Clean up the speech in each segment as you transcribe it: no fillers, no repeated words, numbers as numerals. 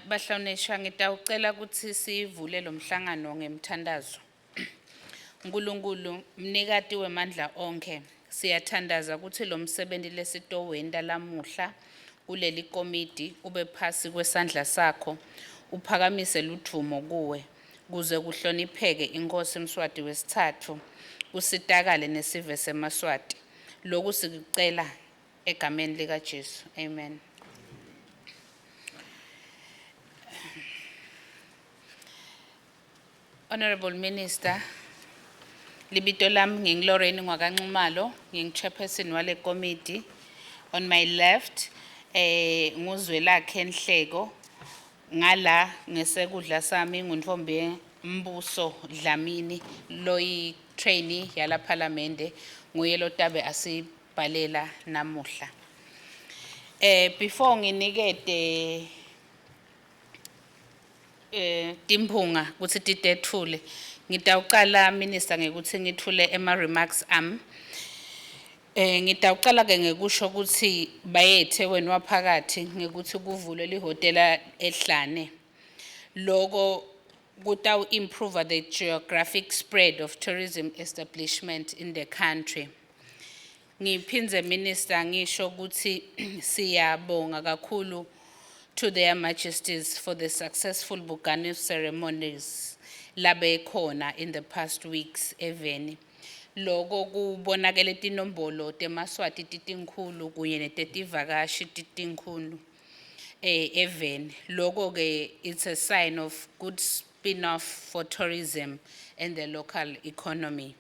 Bahlonishwa, ngitawucela kutsi sivule lo mhlangano ngemthandazo. Nkulunkulu, mnikati wemandla onkhe, siyathandaza kutsi lo msebenti lesitowenta lamuhla kuleli komidi ube phasi kwesandla sakho, uphakamise ludvumo kuwe, kuze kuhlonipheke iNkhosi Mswati wesitsatfu, kusitakale nesive semaSwati. Loku sikucela egameni likaJesu. Amen. Honorable Minister, libito lami nginguLorraine Ngwakanxumalo, ngingu-chairperson wale committee. On my left, nguZwelakhe Nhleko, ngala ngesekudla sami nguNtombi Mbuso Dlamini, loyi trainee yala phalamende, nguye lotabe asibhalela namuhla. Before nginikete timphunga kutsi titetfule, ngitawucala Minister ngekutsi ngitfule ema remarks ami. Ngitawucala ke ngekusho kutsi bayethe wena waphakathi ngekutsi kuvulwe lihhotela eHlane. Loko kutawu improve the geographic spread of tourism establishment in the country. Ngiphindze Minister ngisho kutsi siyabonga kakhulu to their majesties for the successful Buganu ceremonies labekhona in the past weeks eveni. Loko kubonakele tinombolo temaswati titinkhulu kunye netetivakashi titinkhulu eveni. Loko ke it's a sign of good spin-off for tourism and the local economy.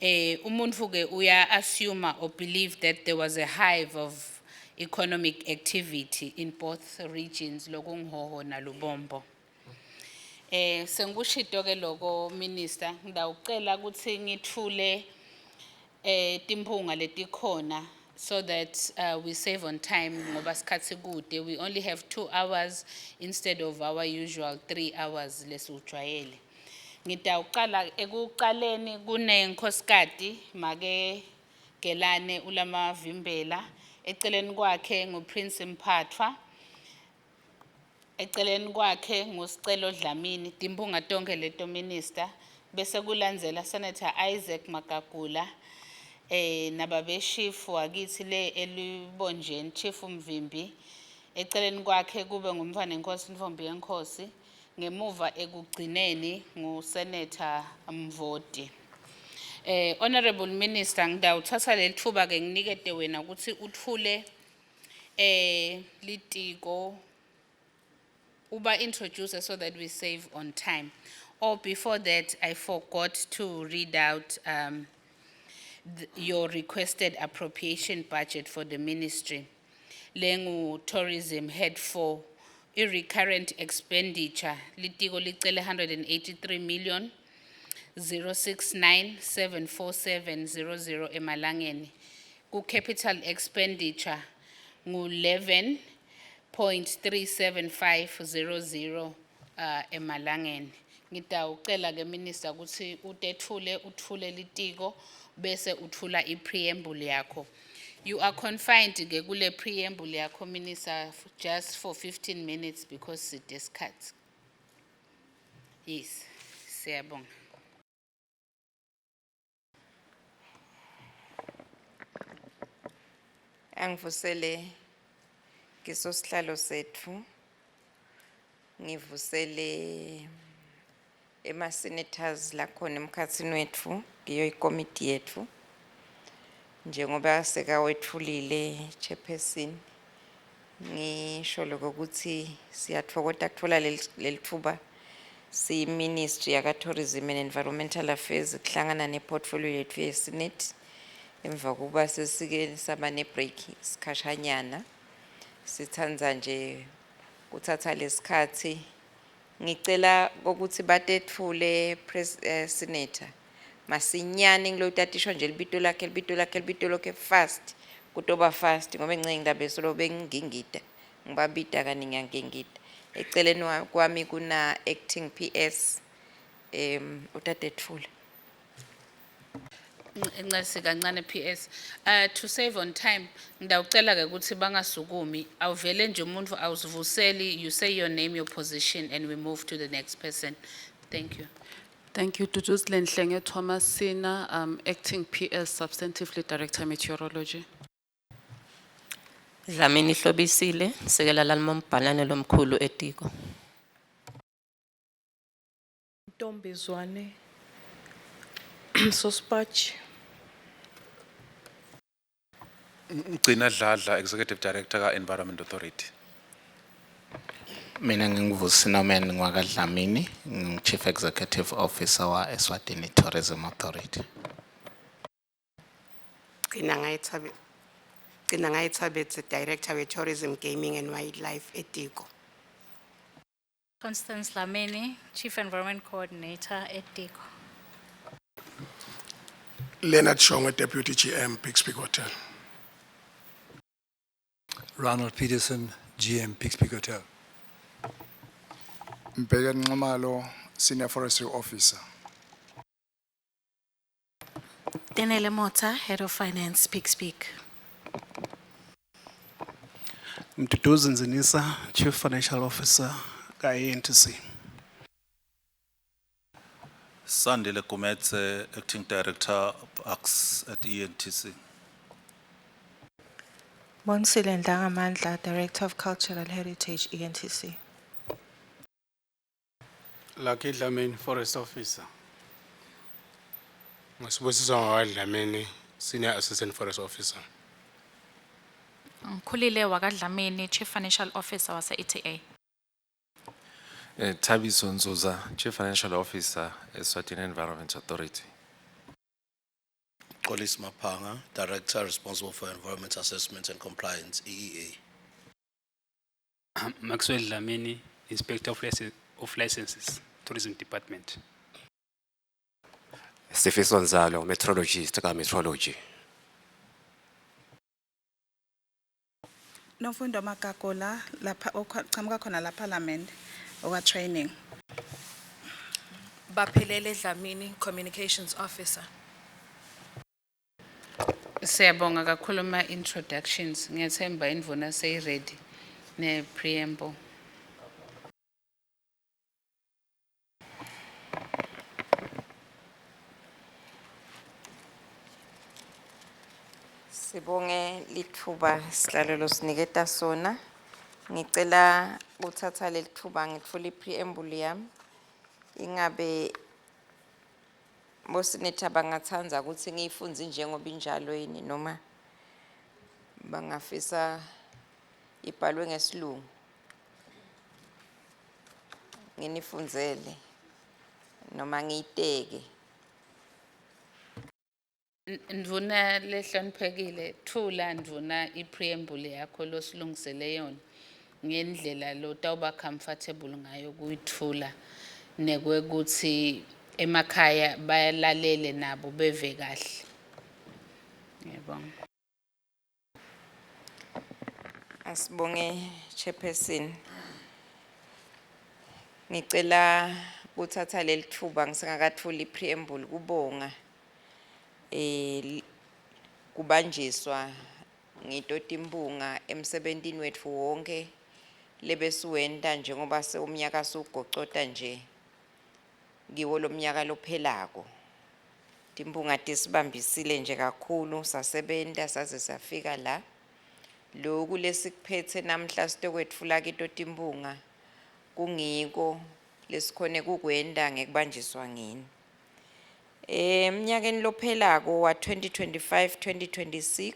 Umuntu ke uya assume or believe that there was a hive of economic activity in both regions, lokunguHhohho naLubombo. Sengikushito ke loko Minister, ngidawucela kutsi ngitfule timphunga letikhona so that we save on time ngoba sikhatsi kude. We only have 2 hours instead of our usual 3 hours lesujwayele. Ngidawucala ekuqaleni kunenkhosikati make Gelane uLaMavimbela, eceleni kwakhe nguPrince Mphathwa, eceleni kwakhe nguSicelo Dlamini, timphunga tonke leto Minister, bese kulandzela Senator Isaac Magagula, nababe Chief wakithi le eLubonjeni, Chief Mvimbi, eceleni kwakhe kube ngumntfwana enkosi Ntombi yenkosi, ngemuva ekugcineni nguSenator Mvoti. Honorable Minister, ngidawuthatha leli thuba ke nginikete wena ukuthi utfule litiko uba introduce so that we save on time. Or before that, I forgot to read out your requested appropriation budget for the ministry. Lengu Tourism Head 4, i-recurrent expenditure, litiko licele 183 million, 069 747 00 emalangeni. Ku capital expenditure ngu 11.37500 emalangeni. Ngitawucela ke Minister kutsi utetfule, utfule litiko bese utfula i-preamble yakho. You are confined ke kule preamble yakho Minister just for 15 minutes because sidesikhatsi. Yes, siyabonga. Angivusele ngisosihlalo sethu, ngivusele ema senators lakhona emkhatsini wetfu ngiyo ikomiti yetfu. Njengoba sekawetfulile chairperson, ngisho lokho kutsi siyatfokota kutfola leli tfuba si Ministry yaka Tourism and Environmental Affairs kuhlangana ne portfolio yetfu ye Senate emva kuba sesike saba ne break sikhashanyana. Sitsandza nje kuthatha lesikhatsi, ngicela ukuthi batetfule senator masinyane ngilotatisho nje libito lakhe, libito lakhe, libito lakhe fast, kutoba fast ngoba ngicela ngidabe solo bengingingida ngibabida kaningi ngiyangingida. Eceleni kwami kuna acting PS, utatetfula. Ncesi kancane PS. To save on time, ngidawucela ke ukuthi bangasukumi. Awuvele nje umuntu awuzivuseli, you say your name, your position and we move to the next person. Thank you. Thank you, Duduzile Nhlenge Thomasina, Acting PS Substantively Director Meteorology. Dlamini Hlobisile, sekela lalombhalane lomkhulu etiko. Ntombizwane, Sospachi. Gcina Dladla, Executive Director ka Environment Authority. Mina nginguVusi Norman ngwakaDlamini, ngingu Chief Executive Officer wa Eswatini Tourism Authority. Gcina Ngayithabetse, Director we Tourism, Gaming and Wildlife etiko. Constance Lamini, Chief Environment Coordinator at Tiko. Leonard Shongwe, Deputy GM, Piggs Peak Hotel. Ronald Peterson, GM, Piggs Peak Hotel. Mbhekeni Nxumalo, Senior Forestry Officer. Tenele Mota, Head of Finance, Piggs Peak. Mduduzi Nzinisa, Chief Financial Officer ka-ENTC. Sandile Gumetse, Acting Director Parks at ENTC. Bonsile Ndlangamandla, Director of Cultural Heritage, ENTC. Lucky Dlamini, Forest Officer. Sibusiso ngakwaDlamini, Senior Assistant Forest Officer. Ngikhulile wakaDlamini, Chief Financial Officer wase ETA. Thabiso Nzuza, Chief Financial Officer, Eswatini Environment Authority. Kolis Mapanga, Director responsible for Environment Assessment and Compliance, EEA. Maxwell Dlamini, Inspector of Licenses, Tourism Department. Sifiso Nzalo, meteorologist ka meteorology. Nomfundo Makakola lapha oqhamuka khona la parliament okwa training. Baphelele Dlamini, Communications Officer. Siyabonga kakhulu ma introductions. Ngiyathemba indvuna seyi ready ne preamble. Sibonge litfuba sihlalo losiniketa sona. Ngicela kuthatha lelitfuba ngitfule i-preamble yami. Ingabe bosinetha bangatsandza kutsi ngiyifundze njengoba injalo yini noma bangafisa ibhalwe ngesilungu. Nginifundzele noma ngiyiteke. Ndvuna lehloniphekile, thula ndvuna i-preamble yakho losilungisele yona ngendlela lotawuba comfortable ngayo kuyithula nekwekuthi emakhaya bayalalele nabo beve kahle. Ngiyabonga. Asibonge Chairperson. Ngicela kuthatha lelitfuba ngisengakatfuli i-preamble kubonga kubanjiswa ngitotimbunga emsebentini wetfu wonke lebesiwenta njengoba sewumnyaka siwugocota nje kiwo lomnyaka lophelako. Timbunga tisibambisile nje kakhulu, sasebenta saze safika la. Loku lesikuphetse namhla sitokwetfula kito timbunga kungiko lesikhone kukwenta ngekubanjiswa ngini. Emnyakeni lophelako wa 2025-2026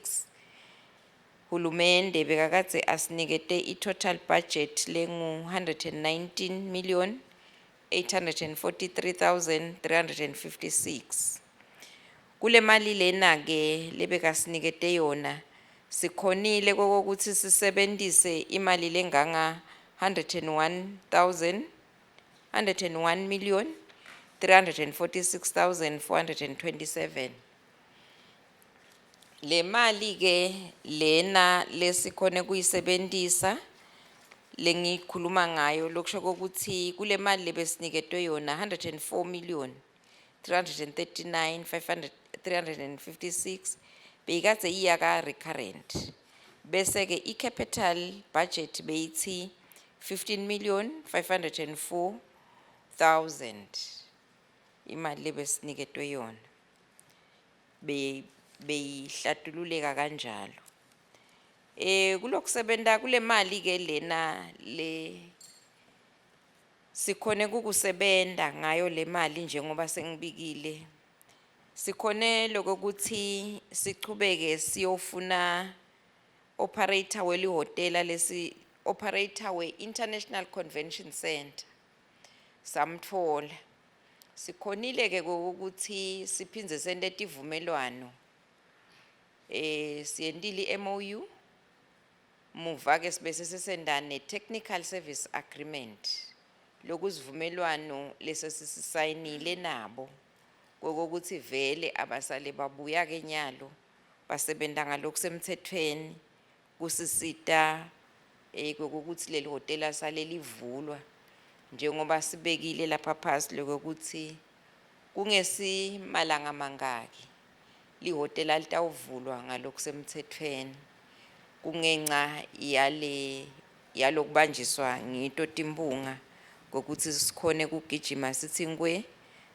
hulumende bekakadze asinikete i-total budget lengu 119 million 843,356. Kule mali lena ke lebekasinikete yona sikhonile kokuthi sisebentise imali lenganga 101,000 101 million 346,427. Le mali ke lena lesikhone kuyisebentisa lengikhuluma ngayo lokusho ukuthi kule mali lebesiniketwe yona 104 million 339 500 356 beyikadze iya ka recurrent, bese ke i-capital budget beyithi 15 million 504,000. Imali lebesiniketwe yona beyihlatululeka kanjalo. Kulokusebenta kule mali ke lena le sikhone kukusebenta ngayo le mali, njengoba sengibikile, sikhone lokuthi sichubeke siyofuna operator welihhotela lesi, operator we-International Convention Center, samtfola. Sikhonile ke ukuthi siphindze sente tivumelwano, siyentile i-MOU, muva ke sibese sesenda ne-technical service agreement, lokusivumelwano lesesisayinile nabo kokuthi vele abasale babuya ke nyalo basebenta ngalokusemthethweni kusisita kokuthi leli hhotela sale livulwa, njengoba sibekile lapha phasi lokuthi kungesi malanga mangaki lihhotela litawuvulwa ngalokusemthethweni, kungenca yale yalokubanjiswa ngito timphunga kokuthi sikhone kugijima sithi ngwe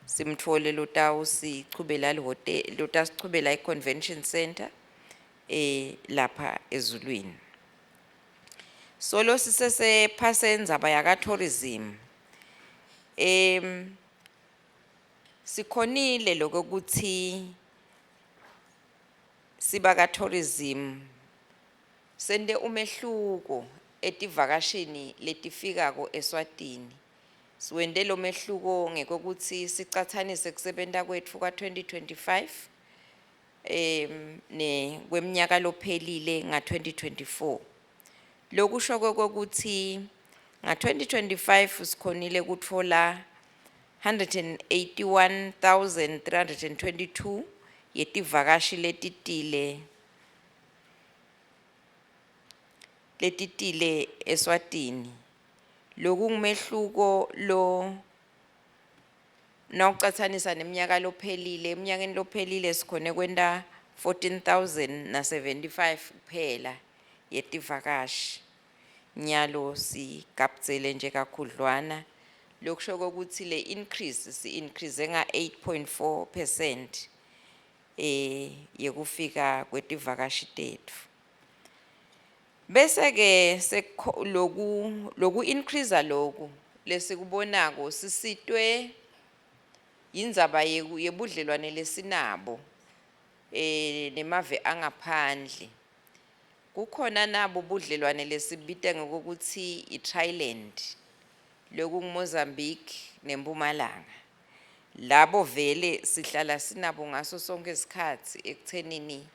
simtfole lotawusichubela lihhotela, lotasichubela i-convention center lapha eZulwini. Solo sisese phasendzaba yaka tourism, sikhonile lokuthi siba ka tourism sente umehluko etivakashini letifikako eSwatini. Siwente lo mehluko ngekokuthi sicathanise kusebenta kwetfu ka 2025 ne kweminyaka lophelile nga 2024. Lokusho kokuthi nga 2025 sikhonile kutfola 181,322 yetivakashi letitile eSwatini. Lokungumehluko lo nawucathanisa neminyaka lophelile, eminyakeni lophelile sikhone kwenta 14,075 kuphela yetivakashi. Nyalo sigabdzele nje kakhudlwana, lokusho ukuthi le increase si increase nga 8.4% yekufika kwetivakashi tetfu. Bese ke loku increase loku lesikubonako sisitwe indzaba yebudlelwane lesinabo nemave angaphandle. Kukhona nabo budlelwane lesibita ngokuthi iThailand, lokungu Mozambique neMpumalanga. Labo vele sihlala sinabo ngaso sonke isikhatsi ekuthenini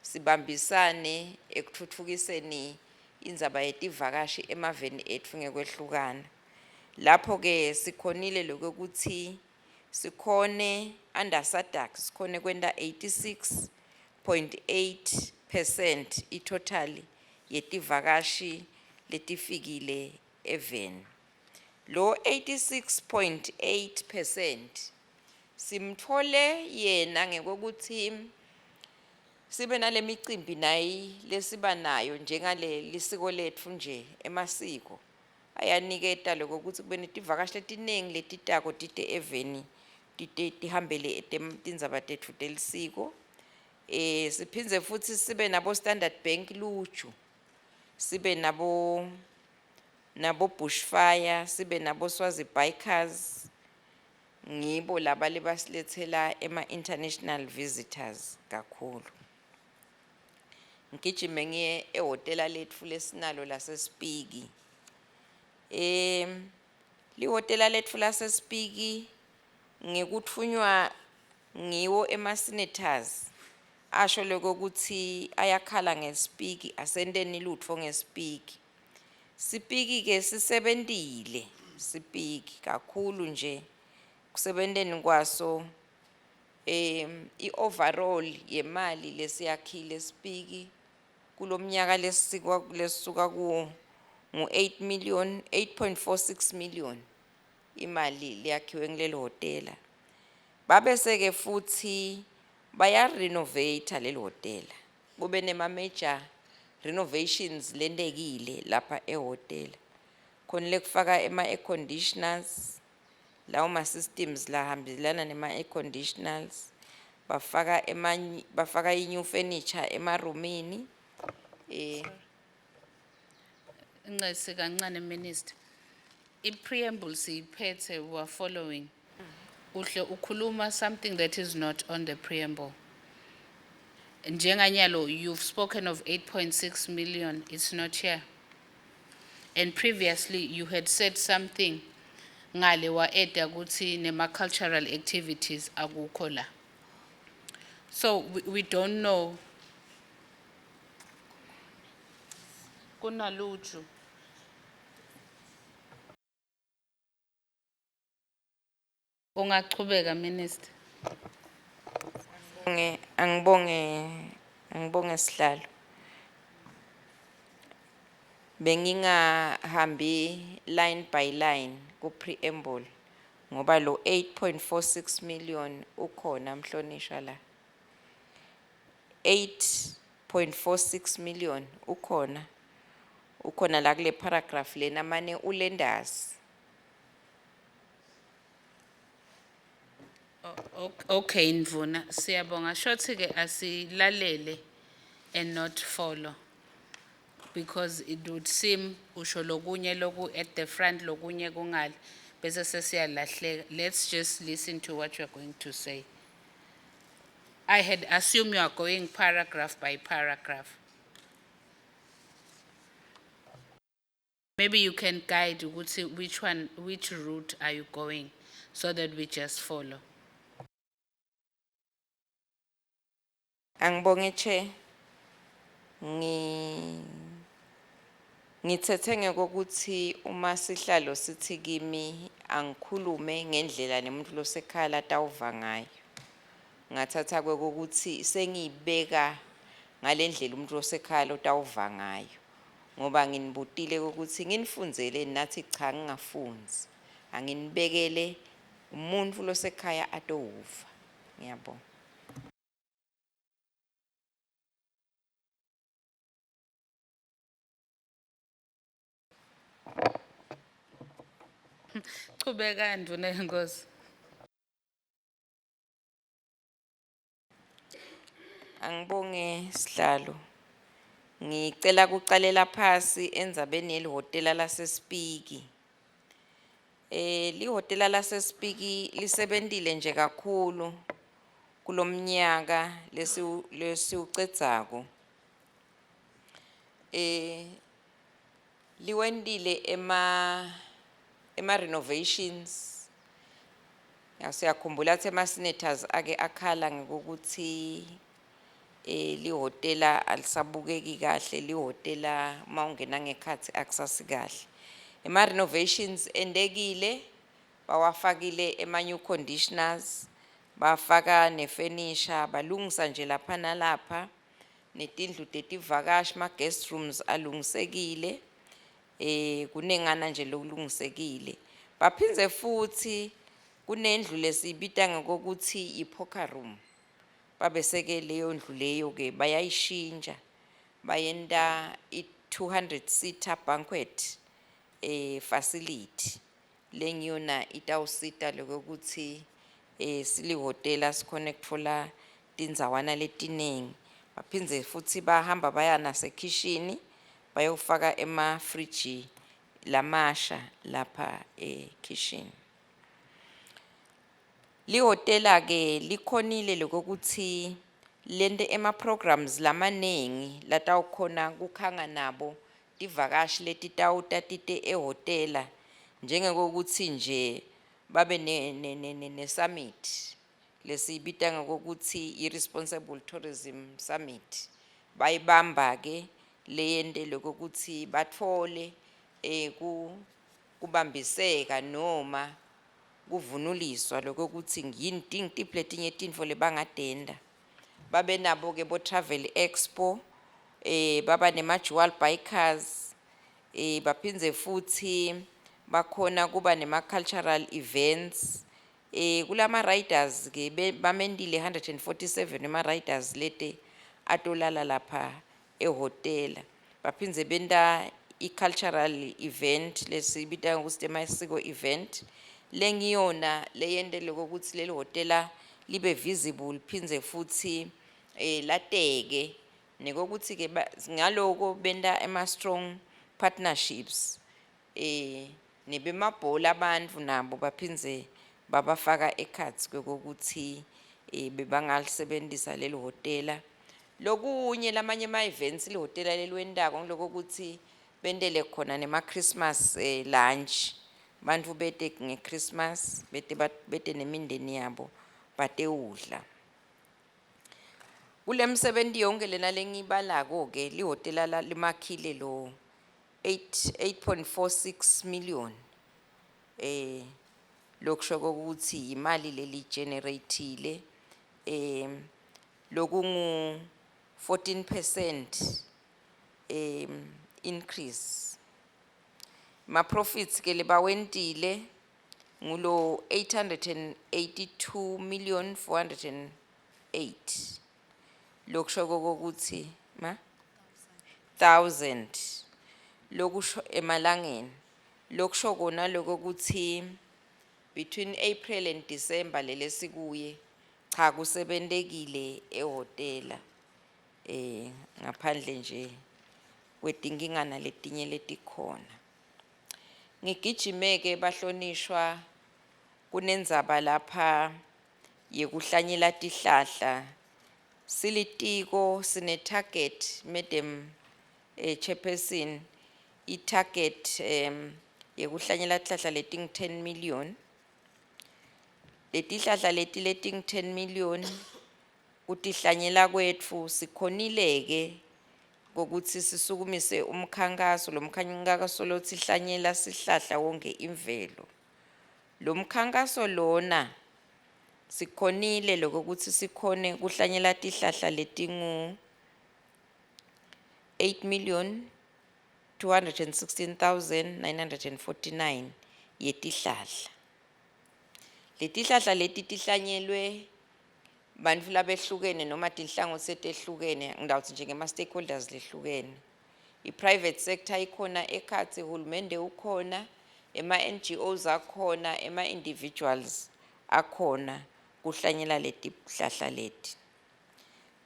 sibambisane ekutfutfukiseni indzaba yetivakashi emaveni etfu ngekwehlukana. Lapho ke sikhonile lokuthi sikhone under SADC sikhone kwenta 86.8% i-total yetivakashi letifikile eveni. Lo 86.8% simtfole yena ngekokuthi sibe nalemicimbi nayi lesiba nayo njengale lisiko letfu nje, emasiko ayaniketa lokuthi kube netivakashi letiningi letitako tite eveni, tite tihambele tindzaba tetfu telisiko. Siphindze futhi sibe nabo Standard Bank Luju, sibe nabo Bushfire, sibe nabo Swazi Bikers. Ngibo laba lebasilethela ema international visitors kakhulu. Ngigijime ngiye ehhotela letfu lesinalo laseSpiki. Lihhotela letfu laseSpiki ngekutfunywa ngiwo ema senators asho lokuthi ayakhala ngeSpiki, asenteni lutfo ngeSpiki. Sipiki ke sisebentile Sipiki kakhulu nje kusebenteni kwaso. I-overall yemali lesiyakhile Sipiki kulomnyaka lesikwa lesuka kuwo ngu 8 million, 8.46 million imali leyakhiwe ngilelo hhotela. Babese ke futhi Baya renovate leli hotela. Kube nema major renovations lentekile lapha ehotela. Khona lekufaka ema air conditioners, lawo ma systems lahambelana nema air conditioners, bafaka i new furniture emarumini. Ncesi kancane, Minister. I-preamble siyiphethe, we are following. Uhle ukhuluma something that is not on the preamble. Njenganyalo, you've spoken of 8.6 million, it's not here. And previously you had said something ngale wa-eda kutsi nema cultural activities akukho la. So we don't know. Kunaluju. Ungachubeka, Minister. Angibonge, sihlalo. Bengingahambi line by line ku preamble ngoba lo 8.46 million ukhona mhlonishwa la. 8.46 million ukhona. Ukhona la kule paragraph lena mane ulendasi. Okay, Ndvuna, siyabonga. Shothi ke asilalele and not follow. Because it would seem usho lokunye loku at the front, lokunye kungale, bese sesiyalahleka. Let's just listen to what you are going to say. I had assumed you are going paragraph by paragraph. Maybe you can guide ukuthi which route are you going, so that we just follow. Angibonge, Chair. Ngithethe ngokuthi uma sihlalo sithi kimi angikhulume ngendlela nemuntu losekhaya latawuva ngayo. Ngathatha kokuthi sengiyibeka ngalendlela umuntu losekhaya lotawuva ngayo. Ngoba nginibutile ukuthi nginifundzele nathi cha ngingafundzi. Anginibekele umuntu losekhaya atowuva. Ngiyabonga. Chubeka, Ndvuna yeNkhosi. Angibonge, sihlalo. Ngicela kucalela phasi endzabeni yelihhotela laseSpiki. Lihhotela laseSpiki lisebentile nje kakhulu kulomnyaka lesiwucedzako. Liwentile ema renovations. Siyakhumbula ukuthi ema senators ake akhala ngokuthi lihhotela alisabukeki kahle, lihhotela mawungena ngekhatsi akusasi kahle. Ema renovations endekile, bawafakile ema new conditioners, bafaka nefurniture, balungisa nje lapha nalapha, netindlu tetivakashi, ma guest rooms alungisekile. Kunengana nje lokulungisekile. Baphindze futhi kunendlu lesibita ngokuthi i-poker room. Babeseke leyo ndlu leyo ke bayayishintsha, bayenta i-200 seater banquet facility. Lengiyona itawusita lokuthi silihhotela sikhone kutfola tindzawana letinengi. Baphindze futhi bahamba baya nasekhishini bayofaka ema fridge lamasha lapha ekhishini. Lihhotela ke likhonile lokuthi lente ema programs lamanengi latawukhona kukhanga nabo tivakashi letitawuta tite ehhotela, njengokuthi nje babe ne summit lesibita ngokuthi i-Responsible Tourism Summit. Bayibamba ke leyente lokuthi batfole kubambiseka noma kuvunuliswa lokuthi yini tiphi letinye tintfo lebangatenta. Babe nabo ke bo Travel Expo, baba nema Jewel Bikers, baphindze futhi bakhona kuba nema cultural events. Kulama riders ke bamendile 147 ema riders lete atolala lapha ehotela. Baphindze benta i-cultural event lesibita ngekutsi emasiko event lengiyona leyentele ukuthi leli hotela libe visible, phindze futhi lateke nekokuthi ke ngaloko benta ema strong partnerships nebemabhola abantu nabo baphindze babafaka ekhatsi kokuthi bebangalisebenzisa leli hotela. Lokunye lamanye ama events lihotela leliwentako ngiloko ukuthi bentele khona nema Christmas lunch, bantfu bete ngeChristmas, bete nemindeni yabo batewudla. Kulemsebenzi yonke lena lengibalako ke lihotela limakhile lo 8.46 million, lokusho ukuthi imali leli generateile, lokungu 14% increase. Ma profits ke lebawentile ngulo 882 million 408, lokusho ukuthi ma thousand lokusho emalangeni, lokusho kona lokuthi between April and December lelesikuye cha kusebentekile ehotela, ngaphandle nje kwetinkinga letinye letikhona. Ngigijimeke bahlonishwa kunendzaba lapha yekuhlanyela tihlahla. Silitiko sine target, Madam Chairperson, i target yekuhlanyela tihlahla letingu 10 million. Letihlahla leti letingu 10 million kutihlanyela kwetfu sikhonileke kokuthi sisukumise umkhankaso. Lo mkhankaso lothi hlanyela sihlahla wonke imvelo. Lo mkhankaso lona sikhonile lokuthi sikhone kuhlanyela tihlahla letingu 8,216,949 yetihlahla. Letihlahla leti tihlanyelwe bantfu labehlukene noma tinhlangotsi letehlukene, ngitawutsi njengema stakeholders lehlukene. I-private sector ikhona ekhatsi, hulumende ukhona, ema N G Os akhona, ema individuals akhona kuhlanyela letihlahla leti.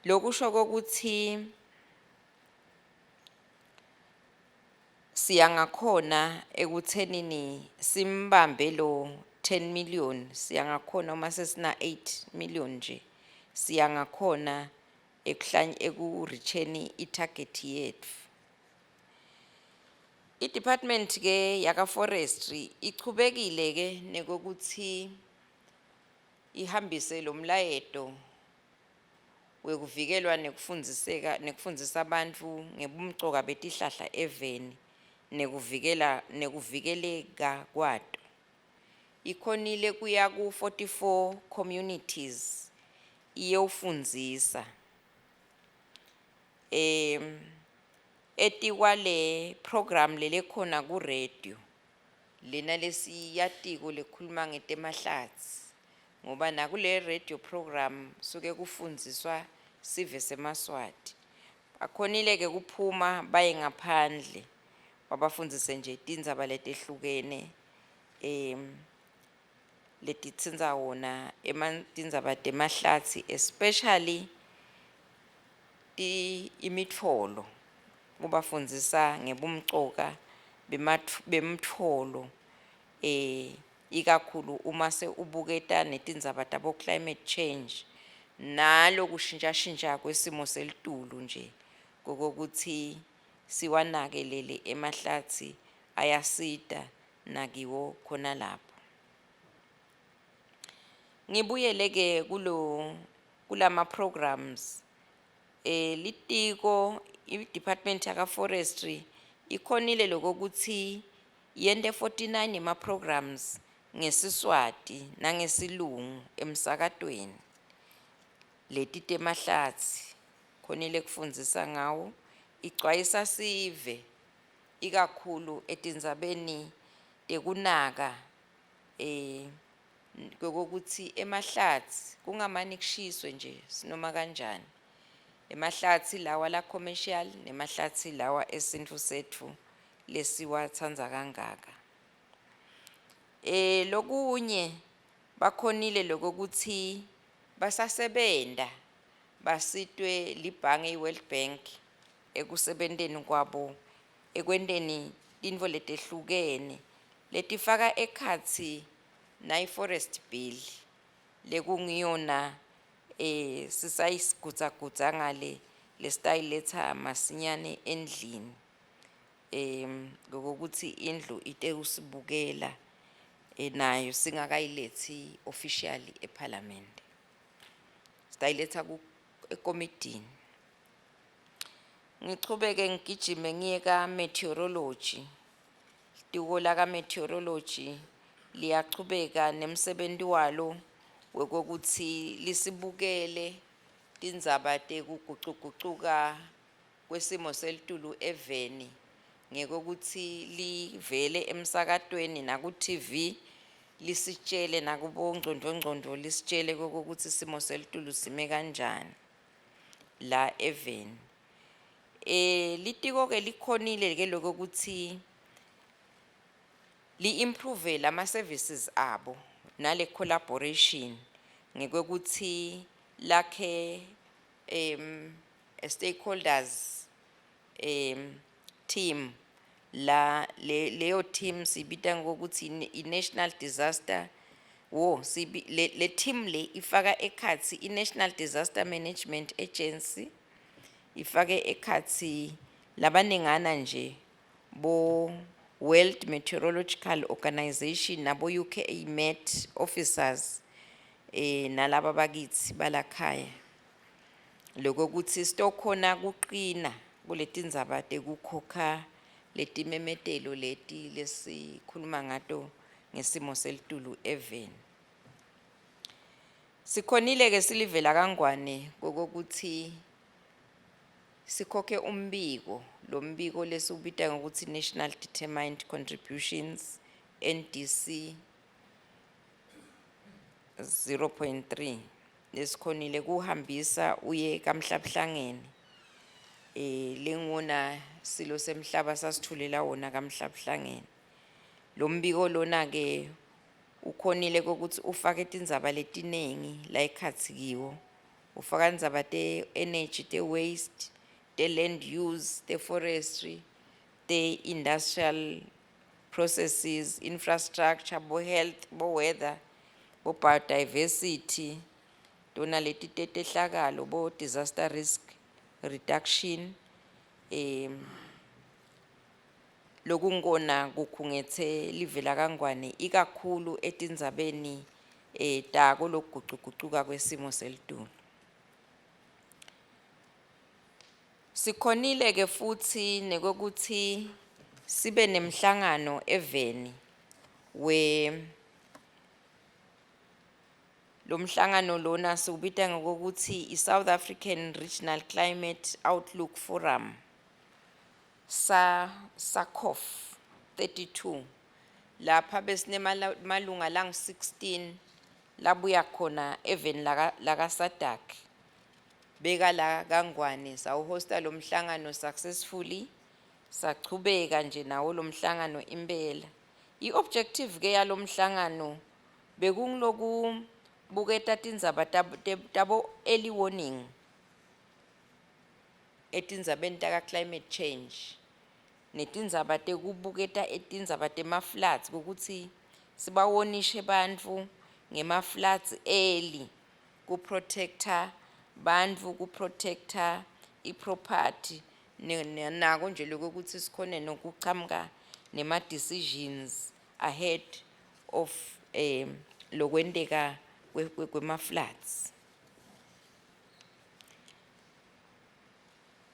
Lokusho kokuthi siya ngakhona ekuthenini simbambe lo 10 million, siya ngakhona uma sesina 8 million nje, siya ngakhona eku-reacheni i-target yethu. I-department ke yaka forestry ichubekile ke nekokuthi ihambise lo mlayeto wekuvikelwa nekufundziseka nekufundzisa abantu ngebumcoka betihlahla eveni nekuvikela nekuvikeleka kwato. Ikhonile kuya ku 44 communities iyewufundzisa. Etikwale program lelekhona ku radio lena lesiyatiko lekhuluma ngetemahlatsi, ngoba nakule radio program suke kufundziswa sive semaSwati. Bakhonile ke kuphuma baye ngaphandle babafundzise nje tindzaba letehlukene, letitsintsa wona tindzaba temahlatsi, especially imitfolo, kubafundzisa ngebumcoka bemtfolo, ikakhulu uma se ubuketa netindzaba tabo climate change nalo kushintshashintsha kwesimo selitulu nje, kokuthi siwanakelele emahlatsi ayasita nakiwo khona lapho. Ngibuyele ke kulama programs, litiko i-department yaka forestry ikhonile lokuthi yente 49 ema programs ngesiswati nangesilungu emsakatweni leti temahlatsi, khonile kufundzisa ngawo, icwayisa sive ikakhulu etindzabeni tekunaka Kokuthi emahlathi kungamani kushiswe nje sinoma kanjani. Emahlathi lawa la commercial nemahlathi lawa esintfu setfu lesiwatsandza kangaka. Lokunye bakhonile lokuthi basasebenta basitwe libhange iWorld Bank ekusebenteni kwabo ekwenteni tintfo letehlukene letifaka ekhatsi nayi forest bill lekungiyona sisayisigudza ngale lesitayiletha masinyane endlini, ngokuthi indlu ite usibukela nayo singakayilethi officially eParliament, sitayiletha ku ekomidini. Ngichubeke ngigijime ngiye ka meteorology. Litiko laka meteorology liyachubeka nemsebenti walo wekokuthi lisibukele tindzaba tekugucugucuka kwesimo selitulu eveni ngekokuthi livele emsakatweni naku TV, lisitshele nakubo ngcondvongcondvo, lisitshele kokuthi simo selitulu sime kanjani la eveni. Litiko ke likhonile ke lokuthi li-improve lama services abo nale collaboration ngekwekuthi lakhe stakeholders team la leyo team sibita ngokuthi i-National Disaster wo sibi le team le ifaka ekhatsi i-National Disaster Management Agency, ifake ekhatsi labanengana nje bo World Meteorological Organization nabo UK Met officers, nalaba bakithi balakhaya, lokuthi sitokhona kuqina kuletindzaba tekukhokha letimemetelo leti lesikhuluma ngato ngesimo selitulu eveni. Sikhonile ke silivela kaNgwane kokuthi sikhokhe umbiko, lo mbiko lesiwubita ngokuthi National Determined Contributions NDC 0.3 lesikhonile kuhambisa uye kaMhlabuhlangene, lenguna silo semhlaba sasithulela wona kaMhlabuhlangene. Lo mbiko lona ke ukhonile kokuthi ufake tindzaba letinengi la ekhatsi kiwo, ufaka indzaba te energy, te waste, te land use, te forestry, te industrial processes, infrastructure, bo health, bo weather, bo biodiversity, tona leti tetehlakalo, bo disaster risk reduction, lokungona kukhungethe live lakaNgwane ikakhulu etindzabeni tako lokugucugucuka kwesimo selitulu. Sikhonile ke futhi nekokuthi sibe nemhlangano eveni we lo mhlangano lona siwubita ngokuthi i-South African Regional Climate Outlook Forum, SACOF 32, lapha besinemalunga langu 16 labuya khona eveni laka SADC, beka la kaNgwane. Sawuhosta lo mhlangano successfully, sachubeka nje nawo lo mhlangano impela. I-objective ke yalomhlangano bekungiloku buketa tindzaba tabo early warning etindzabeni taka climate change netindzaba tekubuketa etindzaba tema floods, ukuthi sibawonishe bantfu ngema floods early, ku protector bantfu, ku protector iproperty, nako nje lokuthi sikhone nokuchamuka nema decisions ahead of lokwenteka kwema floods.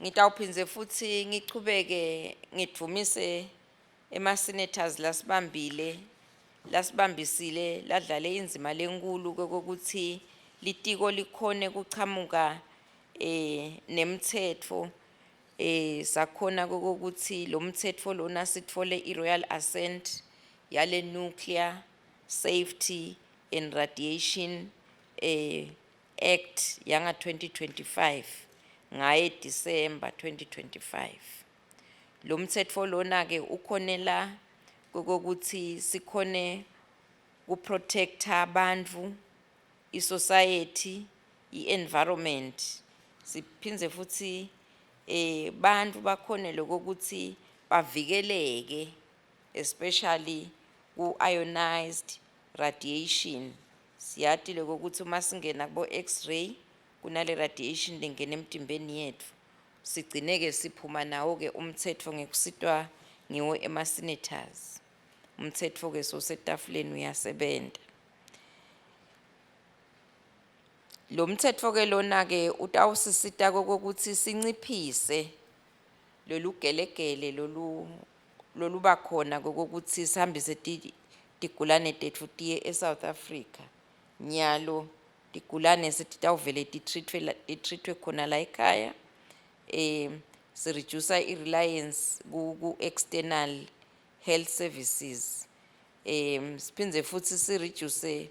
Ngitawuphindze futhi ngichubeke ngidvumise ema senators lasibambile, lasibambisile, ladlale indzima lenkulu kokuthi litiko likhone kuchamuka nemthetho, sakhona kokuthi lo mthetho lona sitfole iRoyal Assent yale Nuclear Safety and Radiation Act yanga 2025 ngaye December 2025. Lo mthetho lona ke ukhonela kokuthi sikhone kuprotecta abantu, isociety, ienvironment, siphindze futhi bantu bakhone lokuthi bavikeleke, especially ku ionized radiation. Siyati lokuthi uma singena kubo x-ray kunale radiation lengena emtimbeni yethu. Sigcineke siphuma nawo ke umthetho ngekusitwa ngiwo ema senators. Umthetho ke sosetafuleni uyasebenza. Lo mthetho ke lona ke utawusisita kokuthi sinciphise lolugelegele lolu loluba khona kokuthi sihambise tigulane tetfu tiye eSouth Africa. Nyalo tigulane setitawuvele titreatwe khona la ekhaya. Si reduce i-reliance ku external health services. Siphindze futhi si reduce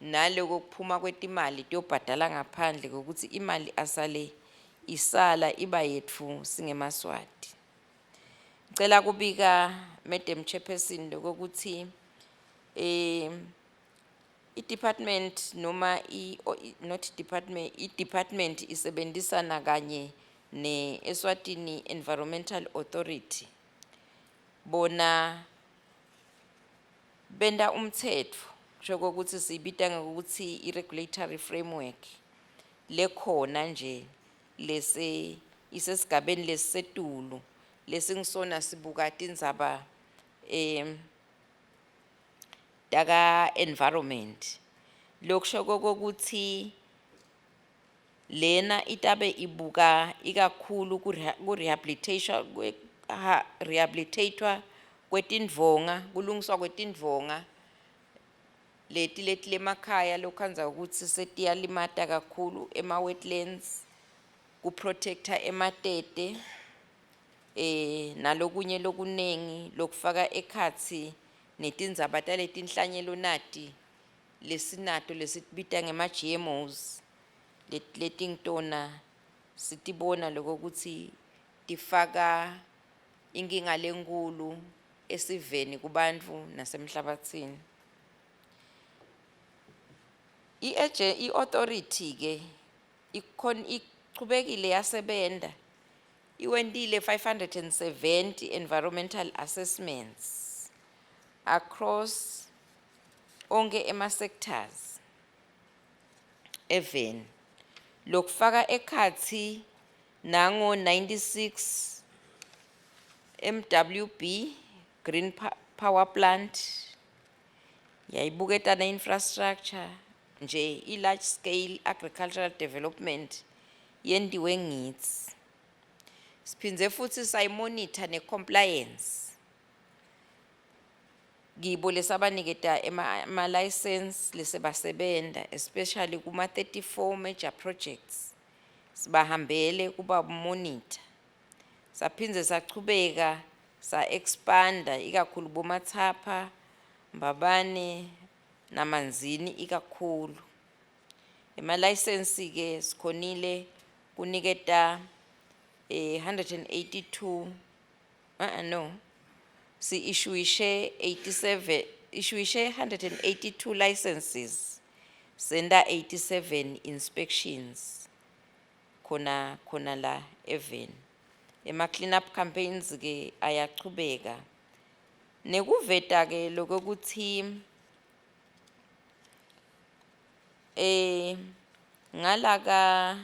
naloko kuphuma kwetimali tiyobhadala ngaphandle, kokuthi imali asale isala iba yetfu singemaswati. Ngicela kubika, Madam Chairperson, lokuthi i-department noma i, o, i, not department, i-department isebenzisana kanye ne-Eswatini Environmental Authority. Bona benda umthetho, kusho ukuthi siyibita ngokuthi i-regulatory framework lekhona nje lese isesigabeni lesisetulu lesingisona sibuka tindzaba taka environment. Lokusho kokuthi lena itabe ibuka ikakhulu ku rehabilitation, rehabilitatwa kwetindvonga, kulungiswa kwetindvonga leti leti lemakhaya lokhandza ukuthi setiyalimata kakhulu ema wetlands, ku protector ematete, nalokunye lokunengi lokufaka ekhatsi netindzaba taletinhlanyelo nati lesinato lesibita ngema GMOs, letingitona sitibona lokuthi tifaka inkinga lenkulu esiveni kubantfu nasemhlabatsini. I-authority ke ichubekile yasebenta, iwentile 570 environmental assessments across onke ema sectors even lokufaka ekhatsi nango 96 MWB Green Power Plant, yayibuketa na infrastructure nje i large scale agricultural development yendiwe ngitsi. Siphindze futsi sayimonitor ne compliance kibo lesabaniketa ema license lesebasebenta, especially kuma 34 major projects sibahambele kuba monitor. Saphindze sachubeka sa expanda ikakhulu boMatsapha, Mbabane naManzini ikakhulu. Ema license ke sikhonile kuniketa 182, no, si issuishe 87, issuishe 182 licenses, senda 87 inspections khona khona la even. Ema clean up campaigns ke ayachubeka. Nekuveta ke lokuthi ngalaka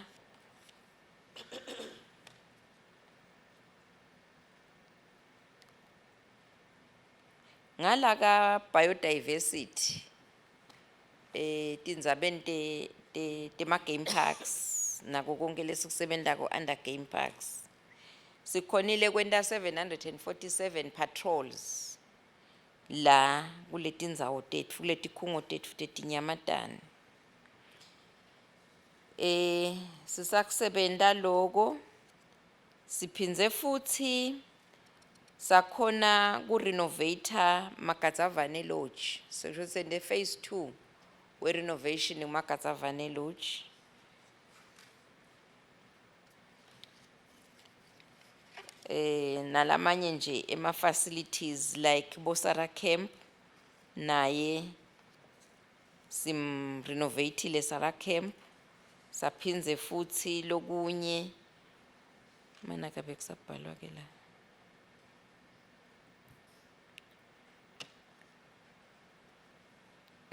ngalaka biodiversity tindzabeni te tema game parks nako konke lesikusebentako under game parks. Sikhonile kwenta 747 patrols la kuletindzawo tetfu, kuletikhungo tetfu tetinyamatane. Sisakusebenta loko, siphindze futhi sakhona ku renovate Magadzavane Lodge, sesho sente phase 2. we-renovation kuMagatsavane Lodge. Nalamanye nje ema facilities like Bosara Camp, naye sim renovateile Sara Camp, saphindze futhi lokunye mana kabe kusabhalwa ke la.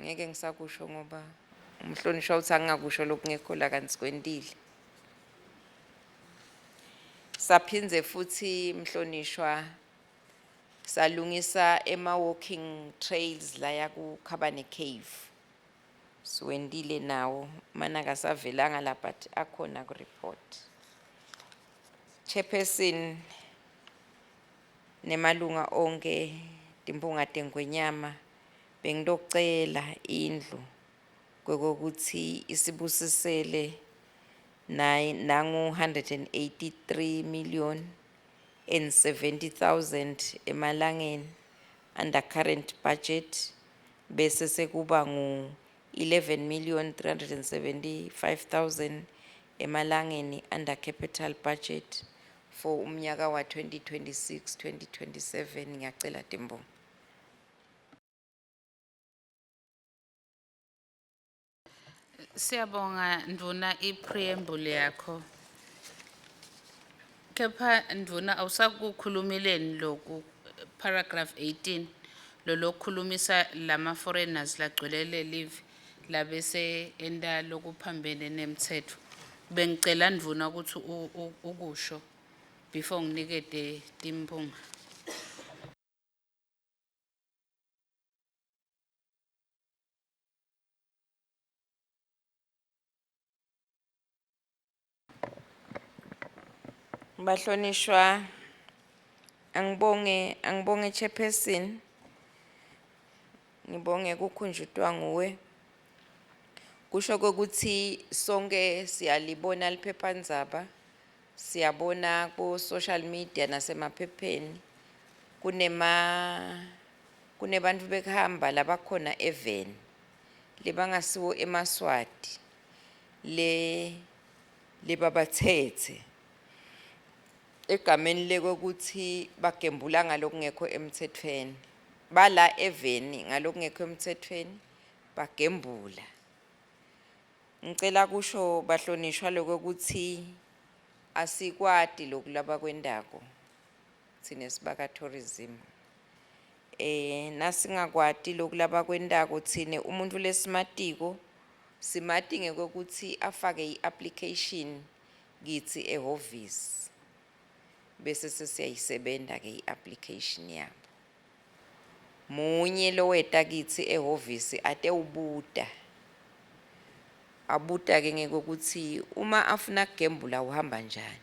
Ngeke ngisakusho ngoba umhlonishwa uthi angingakusho lokungekho la kanti sikwentile. Saphindze futhi mhlonishwa salungisa ema walking trails laya ku Khabane Cave. Siwentile nawo mana kasavelanga la but akhona ku report. Chairperson nemalunga onke timpunga tengwenyama, bengitocela indlu kwekokuthi isibusisele nayi nangu 183 million and 70,000 emalangeni under current budget, bese sekuba ngu 11,375,000 emalangeni under capital budget for umnyaka wa 2026-2027. Ngiyacela Timbo. Siyabonga Ndvuna i-preamble yakho. Kepha Ndvuna awusakukhulumileni lokhu paragraph 18 lolokhulumisa lama foreigners lagcwele live labese enta lokuphambene nemthetho. Bengicela Ndvuna ukuthi ukusho before nginikete timphunga. Bahlonishwa, angibonge chairperson. Ngibonge kukhunjutwa nguwe. Kusho ukuthi sonke siyalibona liphephandzaba, siyabona ku social media nasemaphepheni kunebantu bekuhamba labakhona eveni lebangasiwo emaSwati le lebabathethe egameni lekokuthi bagembula ngalokungekho emthethweni, bala eveni ngalokungekho emthethweni bagembula. Ngicela kusho bahlonishwa lokuthi asikwati lokhu labakwendako thina sibaka tourism. Nasingakwati lokhu labakwendako thina, umuntu lesimatiko simati ngekuthi afake i-application kitsi ehhovisi, bese sesiyayisebenta ke i-application yabo. Munye loweta kitsi ehhovisi atewubuta, abuta ke ngekuthi uma afuna kugembula uhamba njani.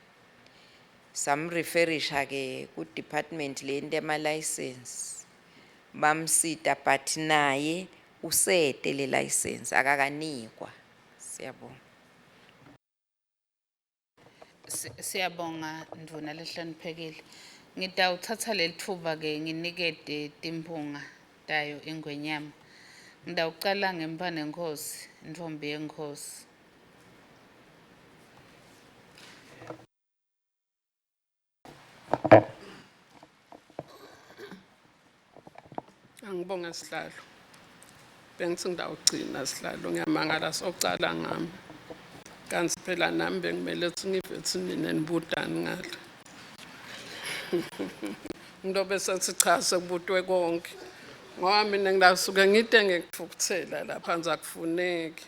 Samreferisha ke ku department leyenta ema license, bamsita but naye usete le license akakanikwa. Siyabonga. Siyabonga Ndvuna lehloniphekile. Ngitawuthatha lelitfuba ke nginikete timphunga tayo ingwenyama. Ngitawucala ngempane Nkosi, Ntfombi yeNkhosi. Angibonge sihlalo. Bengithi ngitawugcina sihlalo, ngiyamangala socala ngami. Kanti phela nami bengimele ukuthi ngive ukuthi nina nibutani ngalo. Ngilobe sethi cha sekubutwe konke. Ngoba mina ngilasuke ngide ngikuthukuthela lapha ngizakufuneki.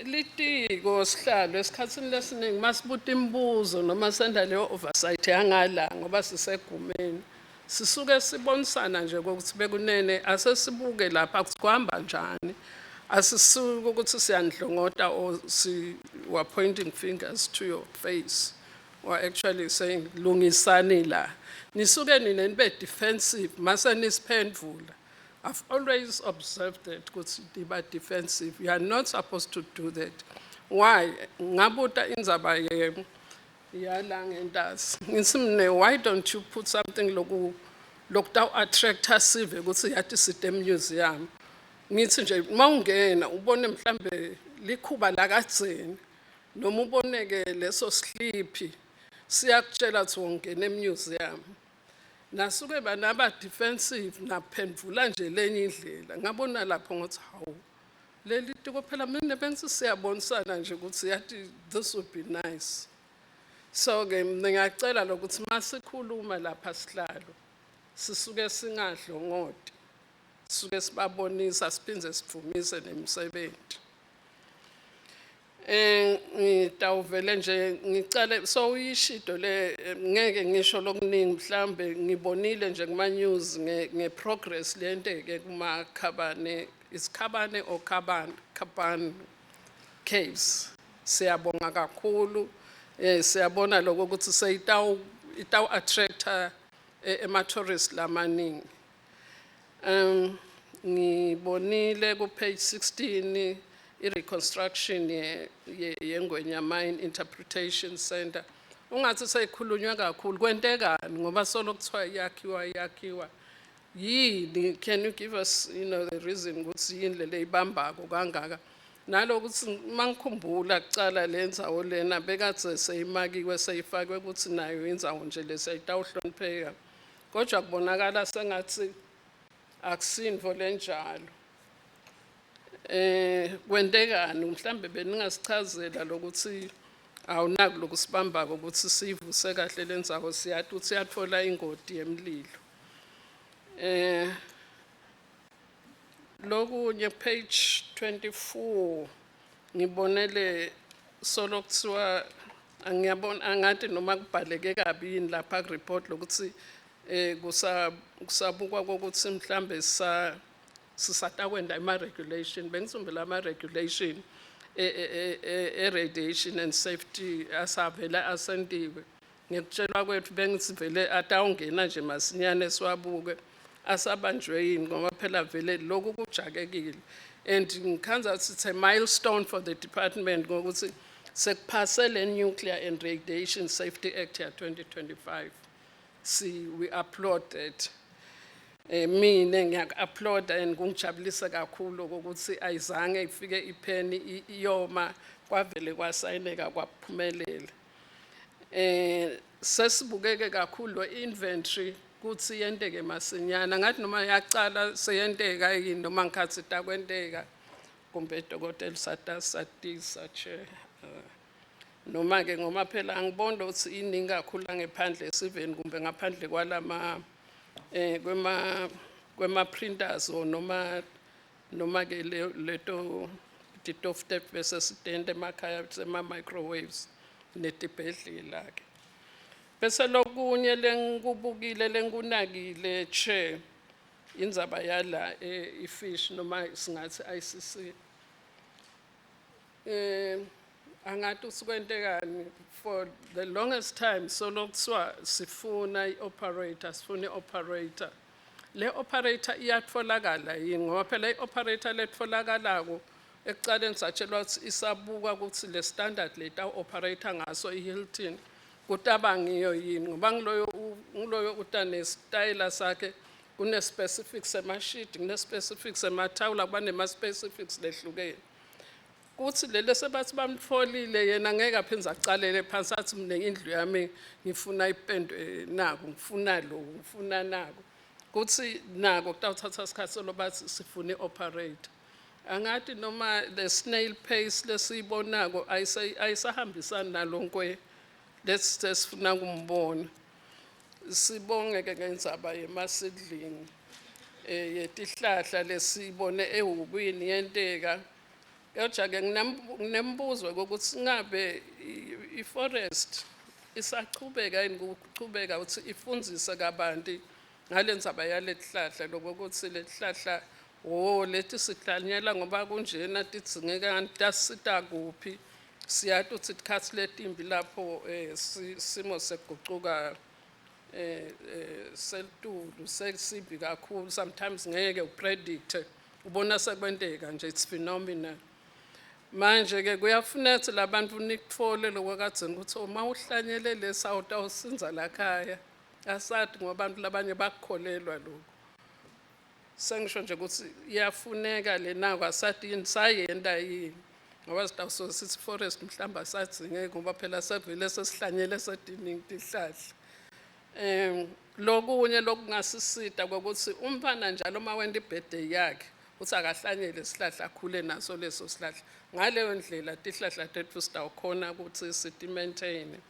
Litiko sihlalo esikhatsini lesiningi masibuta imibuzo noma senda leyo oversight yangala ngoba sisegumeni. Sisuke sibonisana nje ukuthi bekunene asesibuke lapha kuhamba njani. Asisuke ukuthi siyandlongota or si we are pointing fingers to your face. We are actually saying lungisani la. Nisuke nina nibe defensive mase nisiphendvula. I've always observed that ukuthi niba defensive. You are not supposed to do that. Why? Ngabuta indzaba ye yala ngentasi. Ngithi mne, why don't you put something loku lokutaw attract sive ukuthi yathi site museum. Ngithi nje mawungena ubone mhlambe likhuba lakadzeni noma uboneke leso sliphi siyakutshela ukuthi ungena emuseum. Nasuke banaba defensive, naphendvula nje lenye indlela. Ngabona lapho ngathi, hawu, leli tiko phela mina bengithi siyabonisana nje ukuthi yathi this would be nice. So ke ngingacela lokuthi masikhuluma lapha, sihlalo, sisuke singadlongoti, sisuke sibabonisa siphindze sivumise nemisebenzi. Ngitawuvele nje ngicale so uyishido le, ngeke ngisho lokuningi. Mhlambe ngibonile nje kuma news nge progress lenteke kuma Khabane, is Khabane or Khaban, Khaban Caves. Siyabonga kakhulu, siyabona lokho ukuthi seyitawu itawu attracta ema tourists lamaningi. Ngibonile ku page 16 i-reconstruction yeNgwenya Mine Interpretation Center. Ungathi seyikhulunywa kakhulu, kwentekani ngoba solo kuthiwa iyakhiwa, iyakhiwa. Yini, can you give us the reason ukuthi yini le ibambako kangaka? Nalokuthi mangikhumbula kucala le ndzawo lena bekadze seyimakiwe, seyifakwe ukuthi nayo indzawo nje leseyitawuhlonipheka. Kodwa kubonakala sengathi akusinvo lenjalo. Kwentekani mhlambe beningasichazela lokuthi awunaki lokusibambako ukuthi sivuse kahle lendzawo, siyathi ukuthi siyatfola ingoti yemlilo. Lokunye, page 24, ngibonele solo kuthiwa angiyabona, angathi noma kubhaleke kabi yini lapha ku report lokuthi kusabukwa kokuthi mhlambe sa sisatakwenda ama regulation. Bengisumbela ama regulation e radiation and safety asavela asentiwe. Ngekutshelwa kwethu bengithi vele atawungena nje masinyane siwabuke, asabanjwe yini? Ngoba phela vele lokhu kujakekile and ngikhanza ukuthi it's a milestone for the department ngokuthi sekuphase le Nuclear and Radiation Safety Act ya 2025. Si we applaud that. Mina ngiyaku-applaud and kungijabulisa kakhulu ukuthi ayizange ifike ipheni iyoma, kwavele kwasayineka kwaphumelela. Sesibukeke kakhulu inventory kuthi yenteke masinyana, ngathi noma yacala seyenteka yini noma ngikhathi takwenteka, kumbe dokotela satisa che noma ke ngoba phela angiboni ukuthi iningi kakhulu ngephandle esiveni kumbe ngaphandle kwalama kwema printers or noma ke leto titofu bese sitente emakhaya sema microwaves netibhedlela ke. Bese lokunye lengikubukile, lengikunakile, chair, indzaba yala ifish noma singathi ICC. Angathi usukwentekani for the longest time solo kuthiwa sifuna i-operator, sifuna i-operator. Le operator iyatfolakala yini? Ngoba phela i-operator letfolakalako ekucaleni satshelwa ukuthi isabuka ukuthi le standard leta operator ngaso i-Hilton kutaba ngiyo yini, ngoba ngiloyo uta nesitayela sakhe, kune specifics emashidi, kune specifics emathawula, kuba nema specifics lehlukene. Kuthi lele sebathi bamtfolile yena ngeke aphindze acalele phansi athi mina indlu yami ngifuna ipendwe naku, ngifuna lo, ngifuna naku. Kuthi nako kutawuthatha isikhathi solo bathi sifuna i-operator. Angathi noma the snail pace lesiyibonako ayisahambisani nalonkwe lesifuna kumbona. Sibonge ke ngendzaba yema-seedling yetihlahla lesiyibone ehubini yenteka. Kodwa ke nginembuzo ukuthi ngabe i-forest isachubeka yini ukuchubeka ukuthi ifundzise kabanti ngalendzaba yaletihlahla, lokuthi letihlahla oh leti sihlanyela ngoba kunjena tidzingeka, tasita kuphi? Siyati ukuthi tikhatsi letimbi lapho simo sekugucuka selitulu sesibi kakhulu, sometimes ngeke upredict, ubona sekwenteka nje, it's phenomenal. Manje ke kuyafuneka ukuthi labantu nikutfole lokwakadzeni ukuthi uma uhlanyele lesa utawusindza lakhaya. Asati ngoba abantu labanye bakukholelwa lokho. Sengisho nje ukuthi iyafuneka lenako, asathi yini sayenta yini, ngoba sitawusuke sithi forest mhlawumbe asadzingeki, ngoba phela sevele sesihlanyele setiningi tihlahla. Lokunye lokungasisita kwekutsi umntfwana njalo uma wenta i-birthday yakhe utsi akahlanyele sihlahla, akhule naso leso sihlahla. Ngaleyo ndlela tihlahla tetfu sitawukhona kutsi siti-maintain.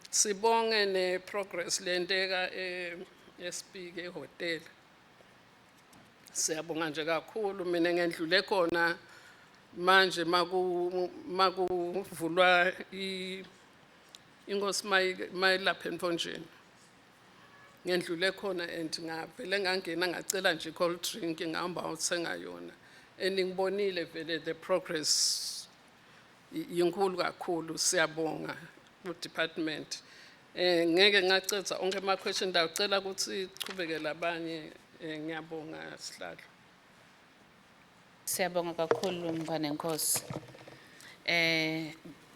Sibonge ne-progress lenteka eSpiki ehotel. Siyabonga nje kakhulu. Mina ngendlule khona manje makuvulwa inkosi mayilapha emthonjeni, ngendlule khona and ngavele ngangena, ngacela nje cold drink, ngihamba ngayothenga yona, and ngibonile vele the progress yinkulu kakhulu. Siyabonga ku department. Ngeke ngacedza onke ama question, ndawucela ukuthi chubeke labanye. Ngiyabonga sihlalo. Siyabonga kakhulu, mntfwanenkosi.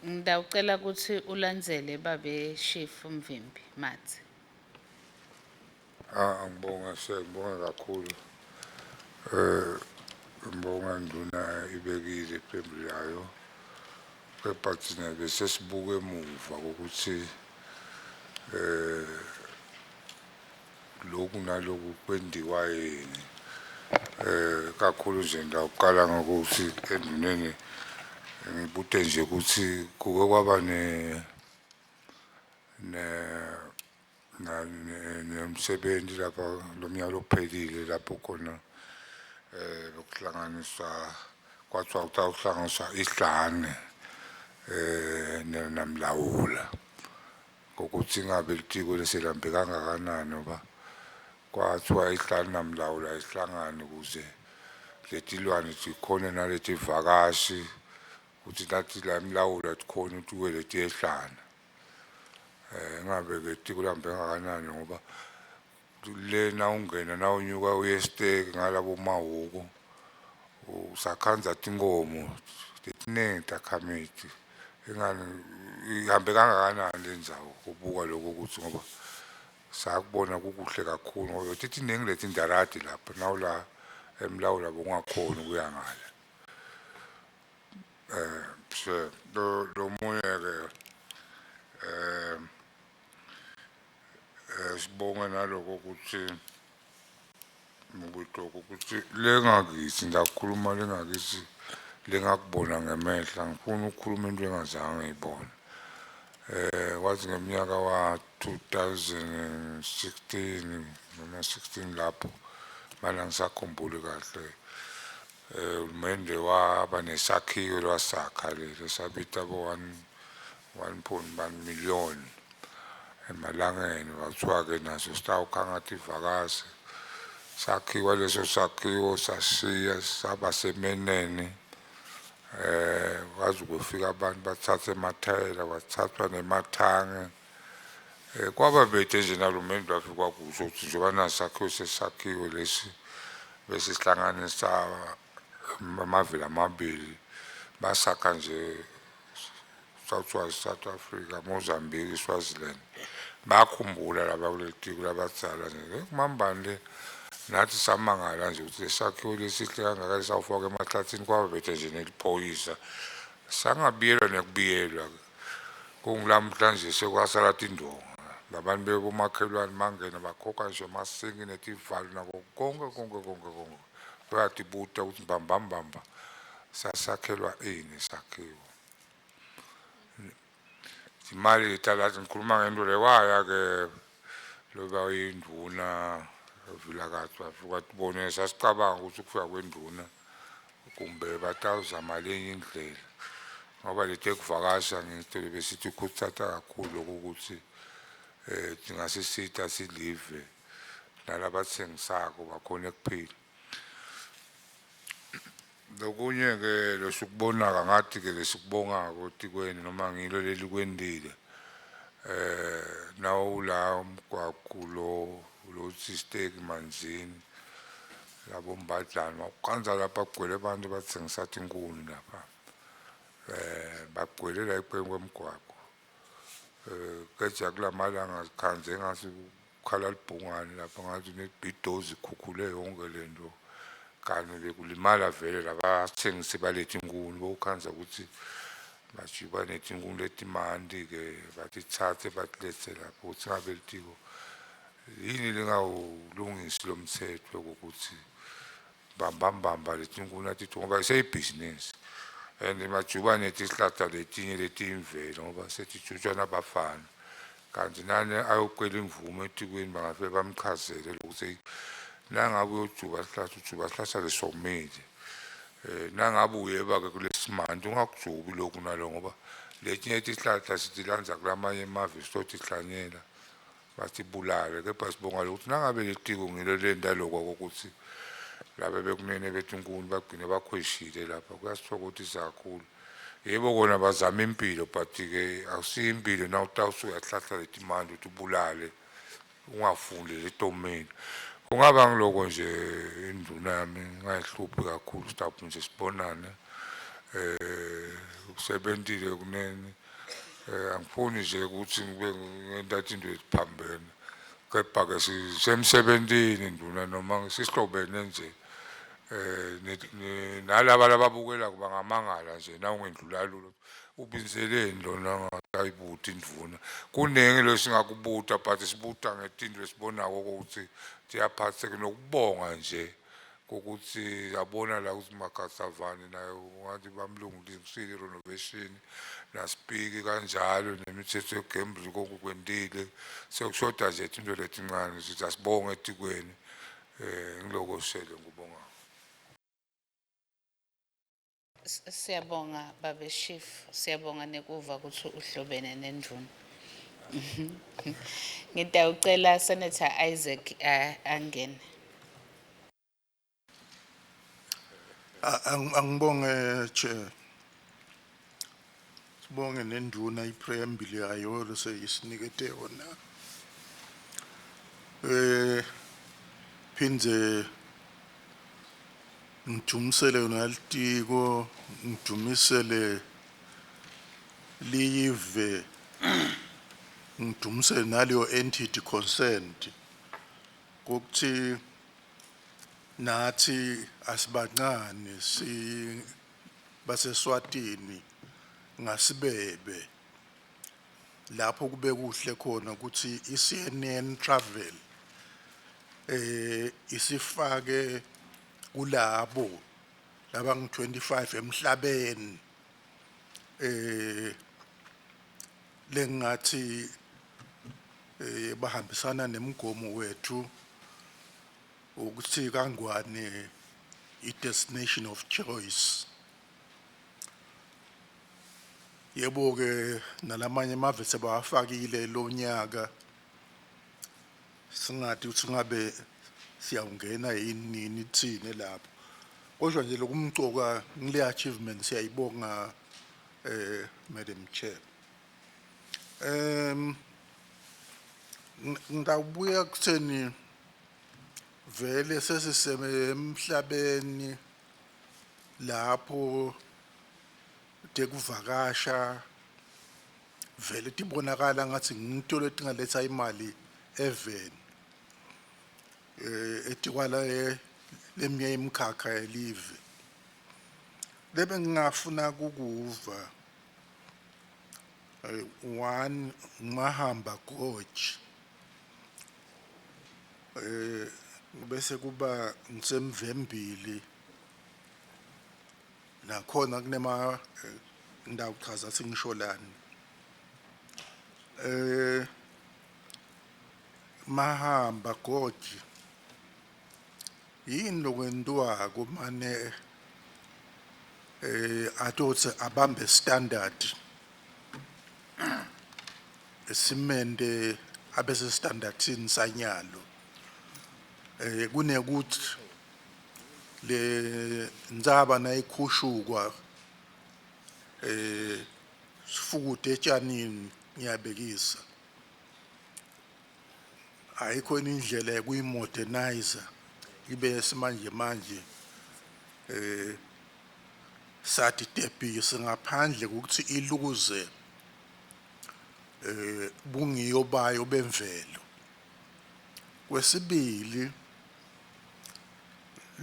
Ngidawucela ukuthi ulandzele babe Chief Mvimbi Mathe. Ah, ngibonga, siyabonga kakhulu. Ngibonga nduna ibekile iqembu layo. Kepha thina bese sibuke emuva ukuthi lokhu naloku kwendiwa yini. Kakhulu nje ndawuqala ngokuthi enduneni ngibute nje ukuthi kuke kwaba ne ne nemsebenzi lapha lo mnyaka lophelile, lapho khona lokuhlanganiswa kwathiwa kutawuhlanganiswa ihlane namlawula, ngokuthi ngabe litiko leselambe kangakanani, ngoba kwathiwa ihlane namlawula ihlangane ukuze letilwane tikhone naletivakashi ukuthi nathi la emlawula tikhona ukuthi kuwele tiyehlana. Ngabe ke tiko lambe kangakanani, ngoba le nawungena nawunyuka uye esiteki ngalabo mahhuku usakhandza tinkomo letiningi takhamiti. Ingani ihambe kangakanani le ndzawo kubuka lokho, ukuthi ngoba sakubona kukuhle kakhulu, ngoba titiningi letindaradi lapha nawula emlawula bongakhoni ukuya ngale. Se lo lomunye ke sibonge naloko ukuthi ngibutoko ukuthi lengakithi, ngiyakhuluma lengakithi, lengakubona ngemehla, ngifuna ukukhuluma into engazange ngiyibone. Kwathi ngeminyaka wa 2016 noma 16 lapho, mana ngisakhumbuli kahle, uhulumende waba nesakhiwo lwasakha leli sabita bo 1 1.1 million emalangeni, kwathiwa-ke naso sitawukhanga tivakashi. Sakhiwa leso sakhiwo sashiya saba semeneni, kwaze kufika abantu bathatha emathayela, kwathathwa nemathange. Kwaba bede nje nalumende wafika kusho ukuthi njengoba nasakhiwo sesakhiwo lesi bese sihlanganisa amavili amabili, basakha nje South South Africa, Mozambique, Swaziland. Bakhumbula laba kuleli tiko labadzala nje kumambani le, nathi samangala nje ukuthi lesakhiwo lesihle kangaka lesawufaka emahlathini, kwaba bethe nje neliphoyisa sangabiyelwa nekubiyelwa. Kungulamhla nje sekwasala tindonga, labantu bebomakhelwane mangena bakhokha nje amasinki netivalo nako konke konke konke konke. Bayatibuta ukuthi mbamba mbamba sasakhelwa ini sakhiwo imali letalathi. Ngikhuluma ngento lekwaya ke loba indvuna Vilakati wafika watibonela. Sasicabanga ukuthi ukufika kwendvuna kumbe batawuzama lenye indlela, ngoba leti ekuvakasha ngito besithi khutsata kakhulu lokho ukuthi tingasisita silive nalabathengisako bakhona kuphila. Lokunye ke lesikubonaka ngathi ke lesikubongako etikweni noma ngilo leli kwendile, nawula umgwaqo lo lothi Steki Manzini labo Mbadlana, ukhanza lapha kugcwele abantu bathengisa tinkuni lapha, bagcwele la eceleni kwemgwaqo. Keja kulamalanga sikhandze ngathi kukhala libhungane lapha, ngathi nebhidozi ikhukhule yonke lento. Kani bekulimala vele labathengisi baletinkhuni bokhandza ukuthi bajiba netinkhuni letimanti-ke batitsatse batiletse lapho kutsi ngabe litiko yini lingawulungisi lo mtsetfo wokuthi bambambamba letinkhuni atithi ngoba seyibhizinisi and majubane tihlahla letinye letiyimvelo ngoba setijutshwa nabafana kanti nani ayocela imvume etikweni bangafike bamchazele lokuthi nangabe uyojuba sihlahla ujuba sihlahla lesomile nangabe uyeba-ke kulesimanti ungakujubi lokhu nalo ngoba letinye tihlahla sitilandza kulamanye emave sitotihlanyela batibulale. Kepha sibonga lokuthi nangabe litiko ngilo lenta lokho kokuthi laba bekunene betinkuni bagcine bakhweshile lapha, kuyasithokozisa kakhulu. Yebo kona bazama impilo, but-ke akusiyo impilo na utawusuka sihlahla letimanti ukuthi ubulale ungafuni letomile. Kungaba ngiloko nje induna yami ingayihluphi kakhulu, sitawuphi nje sibonane. Usebentile kunene, angifuni nje ukuthi ngibe ngenta into letiphambene, kepha-ke sisemsebentini induna noma sisihlobene nje. Nalaba lababukelako bangamangala nje nawungendlula lula ubinzeleni lona ngayibuti indvuna. Kunengi lesingakubuta but sibuta ngetinto lesibonako ukuthi tiyaphatheka nokubonga nje kokuthi yabona la ukuthi Makasavani naye ungathi bamlungisile renovation nasipiki kanjalo nemithetho yegambling konke kwendile, sekushoda nje into letincane sithi asibonge etikweni. Ngiloko sele ngibonga. Siyabonga babe Chief, siyabonga nekuva ukuthi uhlobene nendvuna. Ngitawucela Senator Isaac angene. Angibonge Chair. Sibonge nenduna ipreamble yayo lese isinikete yona. Phindze ngijumisele yona litiko, ngijumisele live, ngijumisele naleyo entity concerned kokuthi nathi asibancane si baseswatini ngasibebe lapho kube kuhle khona ukuthi iCNN Travel isifake kulabo labangu 25 emhlabeni lengathi bahambisana nemigomo wethu ukuthi kangwane i-destination of choice. Yebo ke nalamanye amave sebawafakile lo nyaka, singathi ukuthi ngabe siyawungena yini nini thine lapho, kodwa nje lokumcoka ngile achievement siyayibonga Madam Chair. Ngawubuya kutheni vele sesisemhlabeni lapho tekuvakasha vele tibonakala ngathi ngito letingaletha imali eveni etikwala leminye imikhakha yelive. Lebe ngingafuna kukuva one Mahamba Gorge bese kuba ngisemvembili nakhona kunema ngidawuchaza singisho lani Mahamba Gorge yini lokwentiwako mane atotsi abambe standard esimente abese standardini sanyalo kunekuthi le ndzaba nayikhushukwa sifukute etshanini ngiyabekisa ayikho indlela yokuyimodernize ibe simanje manje sathi tebhisi ngaphandle kokuthi iluze bungiyo bayo bemvelo. Kwesibili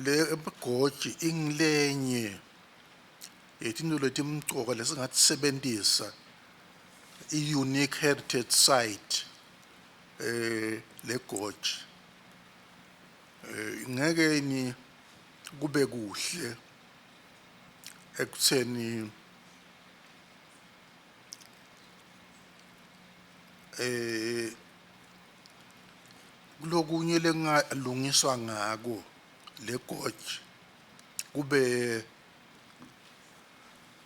Le gorge ingilenye yetinto letimcoka lesingatisebentisa, i-unique heritage site le gorge. Ngeke ni kube kuhle ekutheni kulokunye lengalungiswa ngako le gorge, kube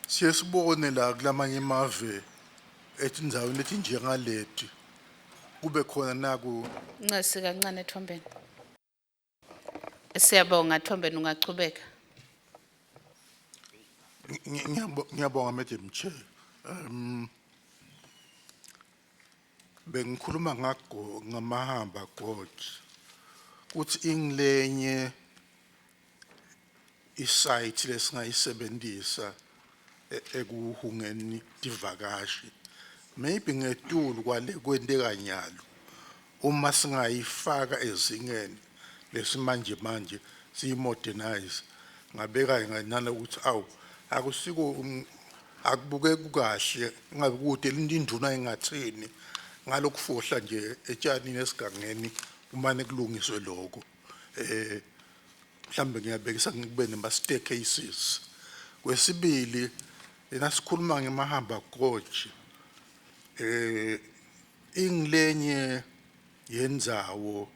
siye sibone la kulamanye emave etindzaweni letinjengaleti kube khona naku. Ncesi kancane, Thombeni. Siyabonga, Thombeni, ungachubeka. Ngiyabonga, Madam Chair. Bengikhuluma ngako ngamahamba gorge kuthi ingilenye isite lesingayisebenzisa ekuhungeni tivakashi, maybe ngetulu kwale kwenteka nyalo, uma singayifaka ezingeni lesimanje manje, siyi-modernize, ngabeka nanokuthi awu, akusiko akubukeki kahle, ngabe kude induna ingathini ngalokufohla nje etshanini esigangeni, kumane kulungiswe lokho. Mhlambe ngiyabekisa kube nema staircases. Kwesibili, nasikhuluma ngemahamba gorge, ingilenye yendzawo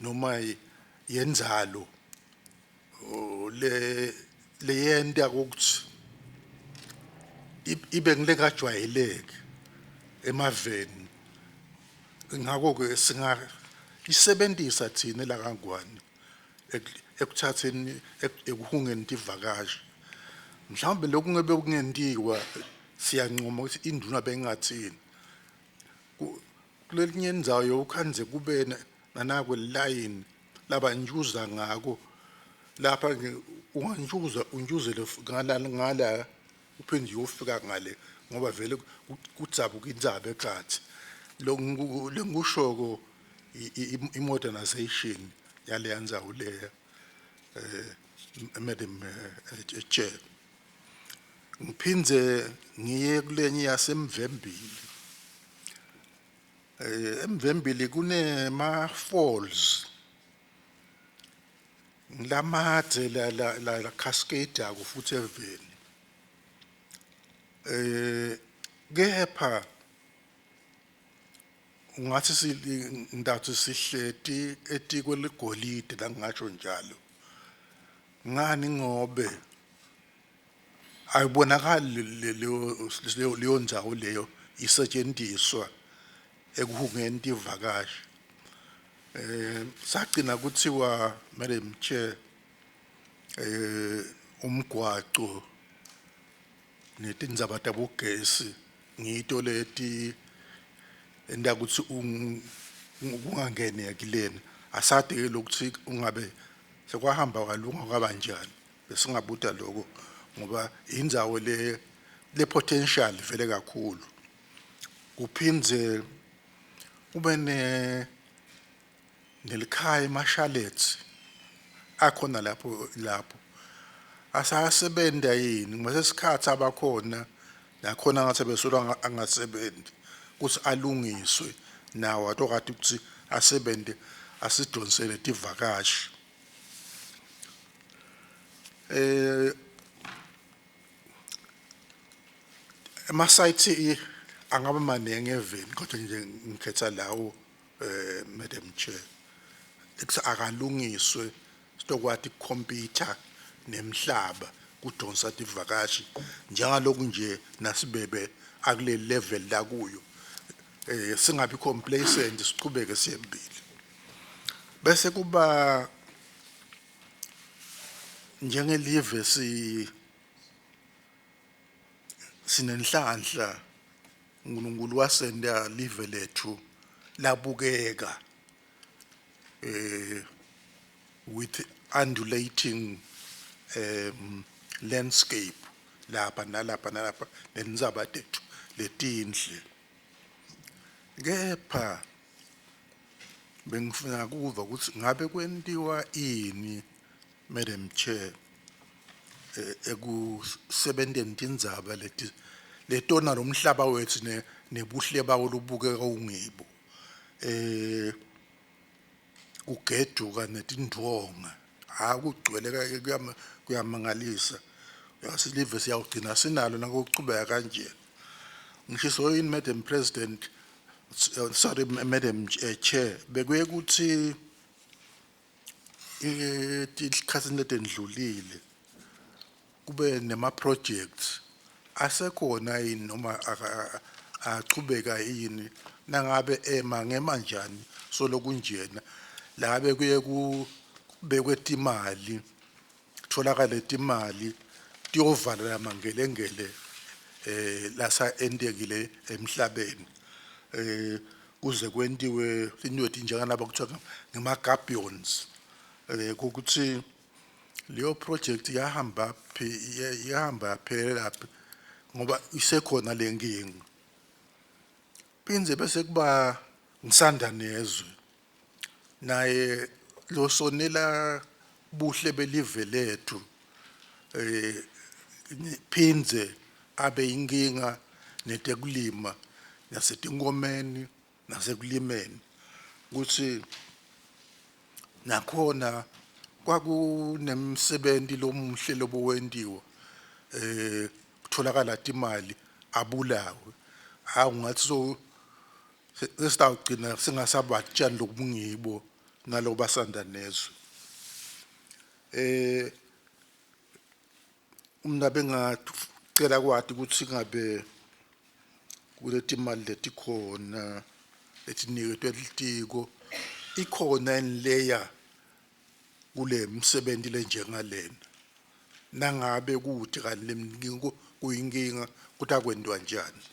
noma yenzalo le leyenta ukuthi ibe ngilekajwayeleki emaveni. Ngakho ke singa isebenzisa thina la kaNgwane ekuthatheni ekuhungeni tivakashi. Mhlawumbe lokungebe kungentiwa, siyancoma ukuthi induna bengathini kulelinye indzawo yokhandze kube nanakwe line labanjuza ngako lapha nje, unganjuza unjuzele ngala ngala, uphinde uyofika ngale, ngoba vele kudzabuka indzaba ekhatsi. Lengikushoko i-modernization yaleya ndzawo leya, Madam Chair. Ngiphindze ngiye kulenye yasemvembili. Emvembili kunema falls ngilamadze la la la, la cascade ako futhi eveni, kepha ungathi ndathi sihleti etikwe ligolide la, ngingasho njalo. Ngani? Ngobe ayibonakali leyo ndzawo leyo isetshenziswa ekuhungeni tivakashi. Sagcina kuthiwa, Madam Chair, umgwaco netindzaba tabogesi ngito leti enta kutsi kungangeneki lena. Asati ke lokuthi ungabe sekwahamba kalunga kwabanjani. Besingabuta lokho ngoba indzawo le potential vele kakhulu. Kuphindze kube ne nelikhaya emashalethi akhona lapho asasebenta yini ngesikhathi abakhona nakhona, ngathi besolwa angasebenzi, ukuthi alungiswe nawo atokade ukuthi asebente, asidonsele tivakashi. Ema-site angaba maningi eveni, kodwa nje ngikhetha lawo, Madam Chair, ekuthi akalungiswe sitokwati ukucompete nemhlaba kudonsa tivakashi, njengaloku nje nasibebe akule level la kuyo. Singabi complacent, sichubeke siyembili. Bese kuba njengelive si sinenhlanhla, uNkulunkulu wasenda live lethu labukeka with undulating landscape lapha nalapha nalapha, nendzaba tethu letinhle. Kepha bengifuna kuva ukuthi ngabe kwentiwa ini. Madam Chair, ekusebenteni tindzaba leti letona lomhlaba wethu nebuhle bawo lobukeka ungibo, kugeduka netindvonga akugcwele, kuyamangalisa. Uyasilive siyawugcina sinalo nakuchubeka kanje. Ngisho yini, Madam President, sorry, Madam Chair, bekuye kuthi etikhatsini letendlulile kube nema projects asekhona yini noma achubeka yini? Nangabe ema, ngema njani? Solo kunjena labe kuye kubekwe timali, kutholakale timali tiyovala lamangelengele lasa entekile emhlabeni, kuze kwentiwe into letinjengalaba kuthiwa ngema-gabions, ukuthi leyo project yahamba phi, yahamba yaphelela phi, ngoba isekhona lenkinga. Phindze bese kuba ngisanda nezwe naye losonela buhle belive lethu, phindze abe inkinga netekulima nasetinkomeni nasekulimeni, kutsi nakhona kwakunemsebenzi lomuhle lobowentiwa, kutholakala timali, abulawe. Hawu, ngathi so sesitawugcina singasabatshani lobungibo nalobasanda nezwe. Mina bengacela kwati ukuthi ngabe kuleti mali letikhona letiniketwe litiko ikhona yini leya kule msebenzi lenjengalena? Nangabe kuthi kanti lemnkinga kuyinkinga, kutakwentiwa njani?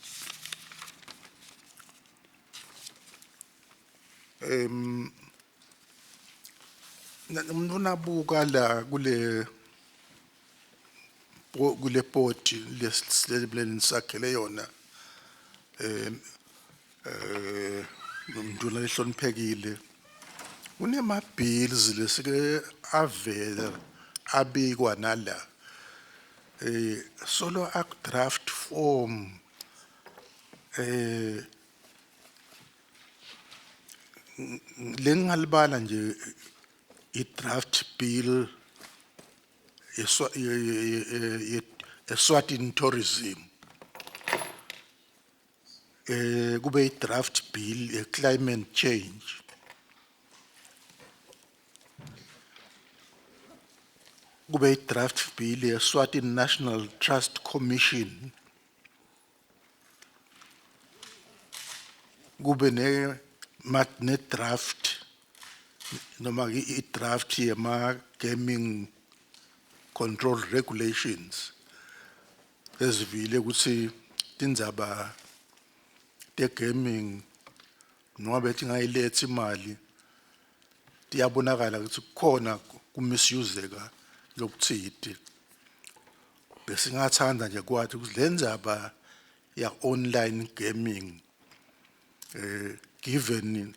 Umuntu nabuka la kule poti lenisakhele yona, nduna lehloniphekile, kunema bills lesike avela abikwa nala, solo ak draft form. Lengalibala nje i draft bill Eswatini tourism, kube i draft bill ye climate change, kube i draft bill ye Eswatini National Trust Commission, kube ne draft noma i draft yema gaming control regulations. Ezivile ukuthi tindzaba te gaming noma bethi ngayiletha imali, tiyabonakala ukuthi kukhona kumisuseka lokuthide. Besingathanda nje kwathi ukuthi le ndzaba ya online gaming, given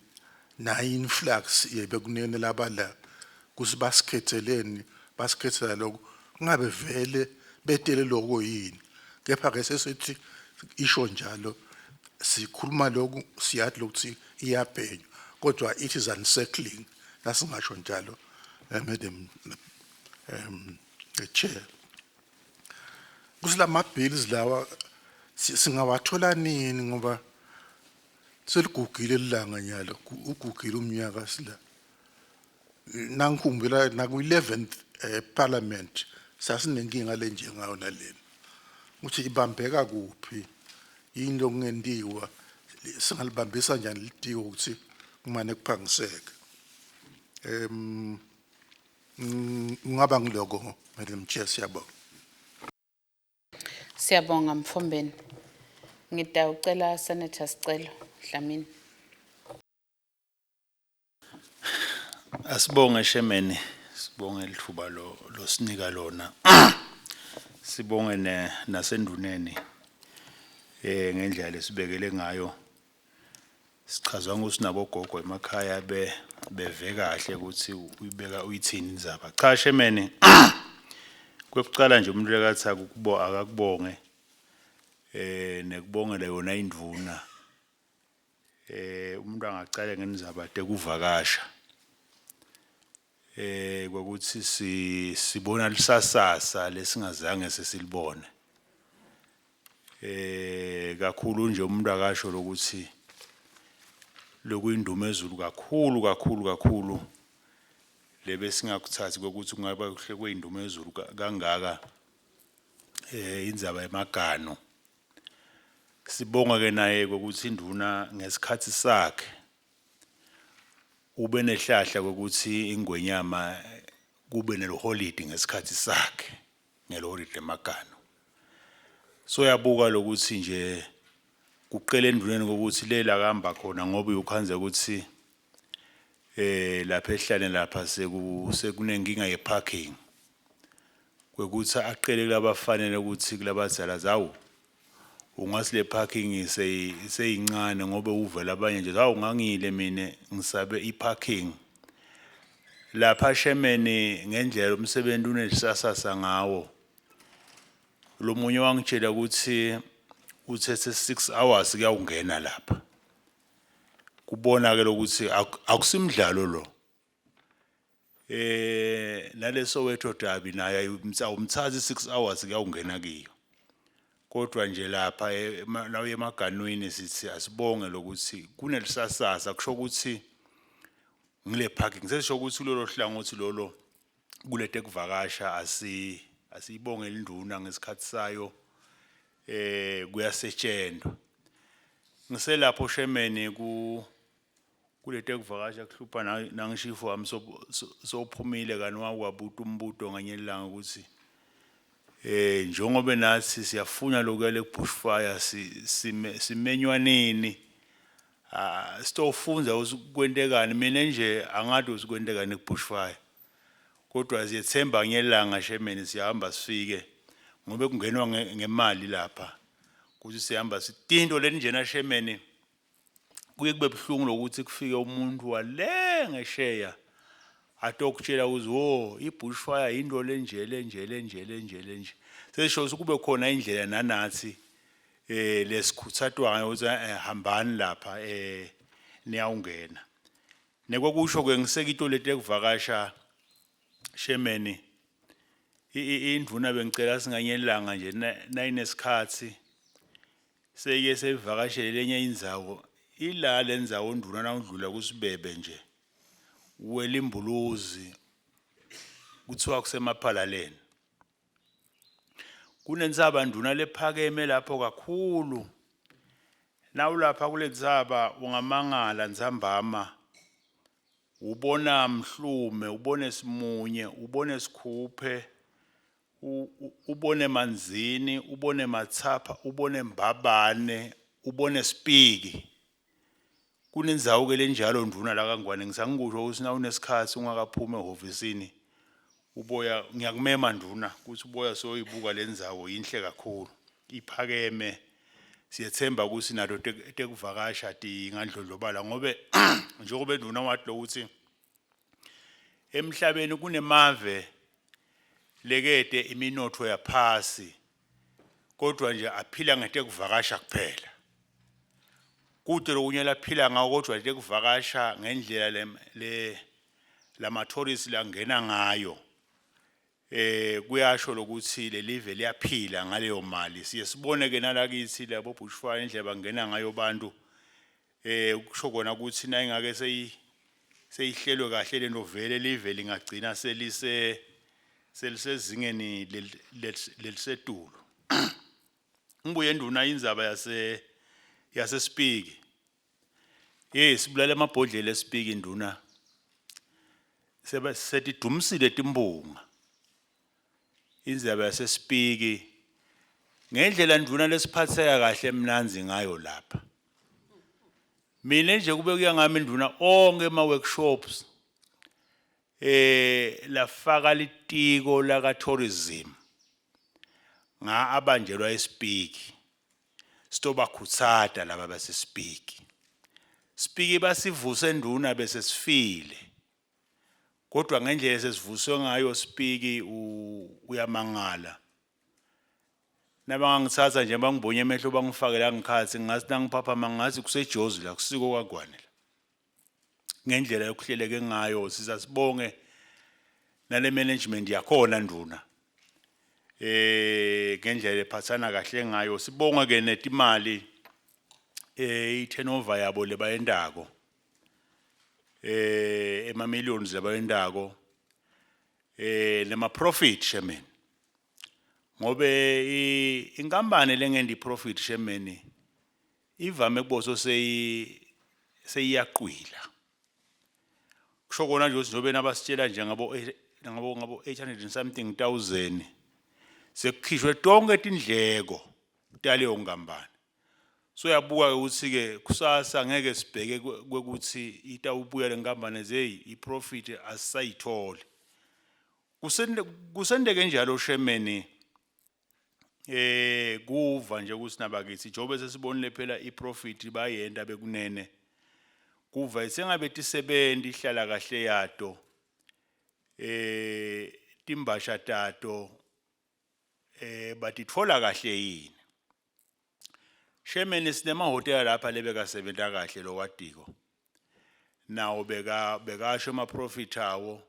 na influx yebekunene labala kusi basikhetheleni, basikhethela lokho, kungabe vele betele lokho yini? Kepha ke sesithi isho njalo, sikhuluma lokhu, siyathi lokuthi iyabhenywa, kodwa it is unsettling, nasingasho njalo, Madam Chair. Kusilama bills lawa singawathola nini? Ngoba seligugile ilanga nyalo, ugugile umnyaka sila. Nangikhumbula naku 11th parliament sasinenkinga lenjengayo nalena, ukuthi ibambeka kuphi, yini lokungentiwa, singalibambisa njani litiko ukuthi kumane kuphangiseke. Ngaba ngiloko, Madam Chair, siyabonga. Siyabonga, Mfombeni. Ngidawucela Senator Sicelo Dlamini. Asibonge Shemeni, sibonge lithuba lo losinika lona. Sibonge ne nasenduneni ngendlela lesibekele ngayo. Sichazwa ukuthi nabogogo emakhaya be beve kahle ukuthi uyibeka uyithini indzaba. Cha Chairman, kwekucala nje umuntu lekathi akukubo akakubonge nekubongela yona indvuna. Umuntu angacala ngendzaba tekuvakasha. Kwekuthi si sibona lisasasa lesingazange sesilibone. Kakhulu nje umuntu akasho lokuthi lokuyindumezulu kakhulu kakhulu kakhulu lebe singakuthathi kwekuthi kungaba kuhle kweyindumezulu kangaka indzaba yemagano. Sibonga ke naye ukuthi indvuna ngesikhathi sakhe ube nehlahla kwekuthi ingwenyama kube neliholidi ngesikhathi sakhe, ngeliholidi lemagano. So yabuka lokuthi nje kuqele endvuneni kokuthi lela kahamba khona, ngoba uyukhanze ukuthi lapha ehlane lapha sekunenkinga ye-parking, kwekuthi aqele kulabafanele ukuthi kulabadzala zawu ungasi le parking seyincane, ngoba uvela abanye nje hawu ngangile mina ngisabe i-parking lapha. Chairman, ngendlela umsebenzi unesasasa ngawo, lo munye wangitshela ukuthi uthethe 6 hours kuyawungena lapha. Kubona ke lokuthi akusimdlalo lo. Naleso wethu dabi naye umthatha 6 hours kuyawungena kiyo, kodwa nje lapha la emaganweni sithi asibonge lokuthi kunelisasasa. Kusho ukuthi ngile parking sesisho ukuthi lolo hlangothi lolo kulete kuvakasha asiyibonge induna ngesikhathi sayo, kuyasetshenzwa. Ngiselapho Chairman, ku kulete kuvakasha kuhlupha nangishifu wami sophumile kani wabuta umbuto nganye ilanga ukuthi njengoba nathi siyafuna lokuya le bushfire, simenywa nini? Ah, sitofunza ukuthi kwentekani. Mina nje angathi ukuthi kwentekani ku bushfire, kodwa siyethemba ngelanga Chairman siyahamba sifike, ngoba kungenwa ngemali lapha kuthi sihamba sitinto leni njena. Chairman, kuye kube buhlungu lokuthi kufike umuntu wale ngesheya atokutshela ukuthi wo i-bushfire into lenje lenje lenje lenje lenje. Sesisho ukuthi kube khona indlela nanathi lesikhutsatwa ngayo ukuthi hambani lapha niyawungena. Nekwakusho ke ngisekito leti ekuvakasha Chairman, indvuna bengicela singanye ilanga nje nayinesikhathi seke sevakashele lenye indzawo ila lendzawo ndvuna, nawudlula kusibebe nje wela imbuluzi, kuthiwa kusemaphalaleni, kunentsaba nduna lephakeme lapho kakhulu. Nawulapha kule ntsaba ungamangala ntsambama ubona mhlume, ubone simunye, ubone sikhuphe, ubone manzini, ubone matsapha, ubone mbabane, ubone sipiki. Kunendzawo ke lenjalo ndvuna la kaNgwane. Ngisangikusho ukuthi na unesikhathi ungakaphumi ehhovisini uboya, ngiyakumema ndvuna ukuthi uboya soyibuka le ndzawo, yinhle kakhulu, iphakeme. Siyethemba ukuthi nato tekuvakasha tingandlondlobala, ngobe njengoba endvuna wathi lokuthi emhlabeni kunemave lekete iminotho yaphasi, kodwa nje aphila ngetekuvakasha kuphela, kude lokunye laphila ngako, kodwa tekuvakasha ngendlela le lama tourists langena ngayo kuyasho lokuthi lelive liyaphila ngaleyo mali. Siye sibone ke nalakithi labo bushfire, indlela bangena ngayo abantu, kusho kona ukuthi na ingake seyihlelwe kahle lento, vele live lingagcina selisezingeni lelisetulu. Ngibuye nduna, indzaba yasesipiki. Yes, sibulala amabhodlela esipiki nduna, sebe setidumisile timbunga. Indzaba yasesipiki, ngendlela ndvuna lesiphatheka kahle emnanzi ngayo lapha, mina nje kube kuya ngami ndvuna, onke ama workshops lafaka litiko laka tourism nga abanjelwa esipiki, sitobakhutsata laba basesipiki. Sipiki basivuse nduna bese sifile. Kodwa ngendlela sesivuswe ngayo Sipiki uyamangala. Nabangangithatha nje bangibonye emehlo bangifake la ngikhathi ngathi nangiphaphama ngathi kuseJozi la kusiko kwaGwane la. Ngendlela yokuhleleke ngayo sisasibonge nale management yakhona nduna. Ngendlela ephathana kahle ngayo sibonge ke netimali i-turnover yabo lebayendako ema millions lebayendako nema profit chairman ngobe inkampani lengendi profit chairman ivame kuboso seyiyaqwila. Kusho kona nje ukuthi njengoba nabasitshela nje ngabo 800 and something thousand sekukhishwe tonke tindleko taleyo nkampani. So uyabuka ukuthi ke kusasa ngeke sibheke kwekuthi itawubuya le nkampani hey iprofit asisayitholi. Kusendeke njalo shemeni kuva nje ukuthi nabakithi njengoba sesibonile phela iprofit bayenda bekunene kuva sengabe tisebenzi ihlala kahle yato timbasha tato batitfola kahle yini. Shemeni sinemahhotela lapha lebekasebenta kahle lowadiko nawo bekasho ema profit awo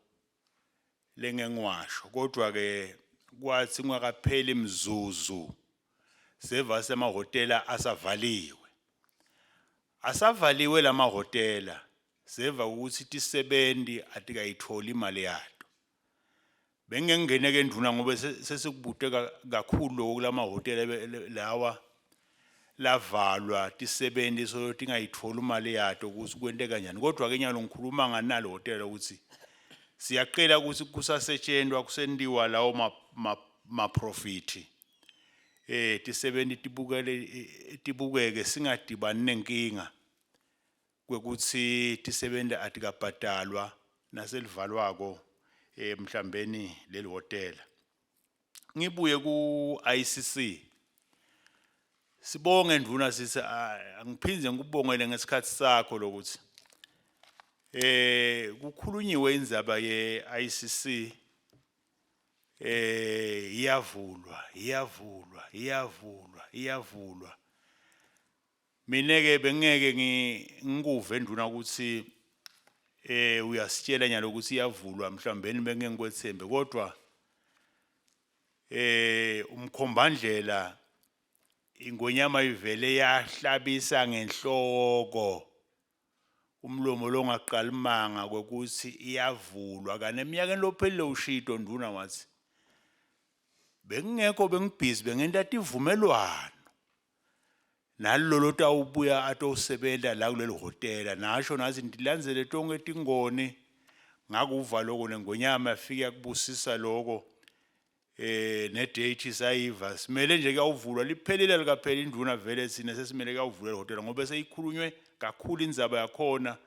lengengwasho, kodwa ke kwathi kungakapheli imzuzu seva semahhotela asavaliwe. Asavaliwe lamahhotela seva ukuthi tisebenzi atikayitholi imali yato. Bengengene ke nduna ngoba sesikubute kakhulu lokho kulamahhotela lawa lavalwa tisebenzi so tingayitholi imali yato ukuthi kwente kanjani. Kodwa ke nyalo ngikhuluma nganalo hhotela ukuthi siyaqela ukuthi kusasetshenzwa kusendiwa lawo ma profit tisebenzi tibukele tibukeke singadibani nenkinga kwekuthi tisebenzi atikabhadalwa naselivalwako mhlambeni leli hotela. Ngibuye ku ICC. Sibonge ndvuna sisi, angiphindze ngikubongele ngesikhathi sakho lokuthi kukhulunyiwe indzaba ye ICC iyavulwa iyavulwa iyavulwa iyavulwa. Mina ke bengeke ngikuve ndvuna ukuthi uyasitshela nyalo ukuthi iyavulwa, mhlawumbe bengeke ngikwethembe, kodwa umkhombandlela ingonyama ivele yahlabisa ngenhloko umlomo longaqalimanga kwekuthi iyavulwa. Kanti eminyakeni lophelile ushito nduna wathi bengingekho, bengibhizi bengenta tivumelwano nalolo tawubuya atosebenta la kuleli hotela, nasho nathi ndilandzele tonke tingoni. Ngakuva lokho nengonyama yafika yakubusisa lokho ne date sayiva simele nje kuyawuvulwa liphelile likaphela induna vele sine sesimele kuyawuvulwa lehotela ngoba seyikhulunywe kakhulu indzaba yakhona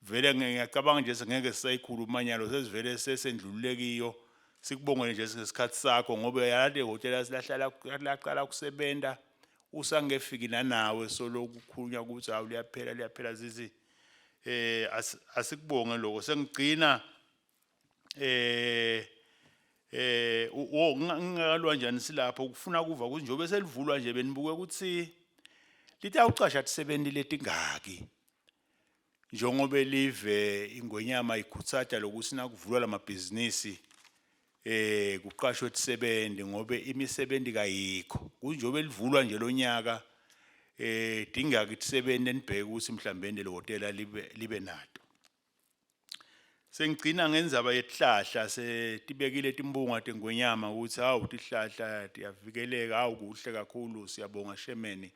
vele. Ngiyacabanga nje singeke sisayikhuluma nyalo, sesivele sesendlulule kiyo. Sikubongele nje ngesikhathi sakho ngoba yalade hotela silahlala laqala kusebenta usangefiki nanawe soloku kukhulunywa ukuthi hawu liyaphela liyaphela zizi asikubonge lokho. Sengigcina wo ngingakalwa njani silapho kufuna kuva ukuthi njengoba selivulwa nje benibuke ukuthi litawucasha tisebenti letingaki njengoba live ingwenyama ikhutsata lokuthi nakuvulwa lamabhizinisi kuqashwe tisebenzi ngobe imisebenzi kayikho. Kunjengoba livulwa nje lonyaka dingaki tisebenzi enibheke ukuthi mhlawumbe le hotela libe nato. Sengigcina ngendzaba yetihlahla, setibekile timbunga tengwenyama ukuthi hawu tihlahla tiyavikeleka, hawu kuhle kakhulu, siyabonga shemeni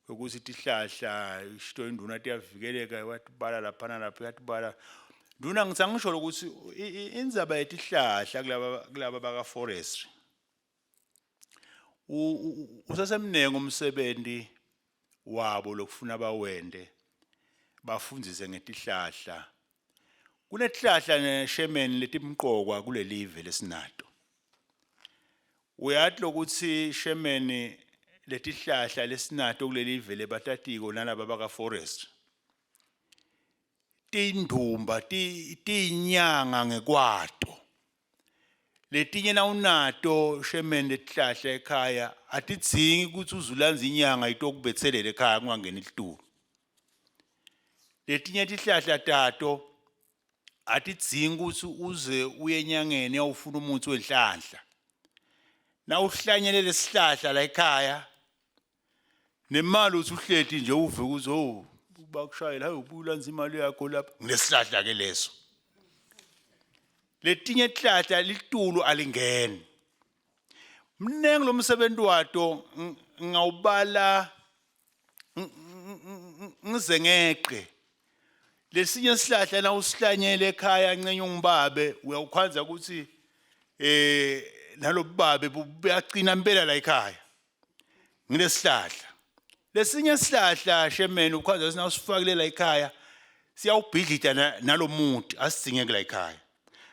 ukuthi tihlahla ishito induna tiyavikeleka, watibala laphana lapha uyatibala nduna. Ngithi angisho ukuthi indzaba yetihlahla kulaba baka forestry usasemnengi umsebenzi wabo lokufuna bawende bafundzise ngetihlahla. Kunetihlahla neshemeni letimqokwa kulelive lesinato. Uyati lokuthi shemeni letihlahla lesinato kulelive lebatatiko nalaba baka forest. Tindumba tiyinyanga ngekwato. Letinye nawunato shemeni letihlahla ekhaya atidzingi ukuthi uzulanze inyanga itokubethelela ekhaya kungangeni litulu. Letinye tihlahla tato atidzingi ukuthi uze uye enyangeni uyawufuna umuthi wenhlanhla. Nawuhlanyele lesihlahla la ekhaya nemali uthi uhleti nje uve ukuthi oh bakushayela hayi ubuye ulanze imali yakho lapha ngilesihlahla ke leso. Letinye tihlahla litulu alingeni. Mningi lo msebenzi wato ngawubala ngize ngeqe. Lesinye isihlahla na usihlanyele ekhaya ncenye ungibabe uyawukhanza ukuthi nalobubabe buyaqina impela la ekhaya. Ngilesihlahla. Lesinye isihlahla shemeni ukhanza ukuthi nawusifakile la ekhaya siyawubhidlita nalomuti asidzingeki la ekhaya.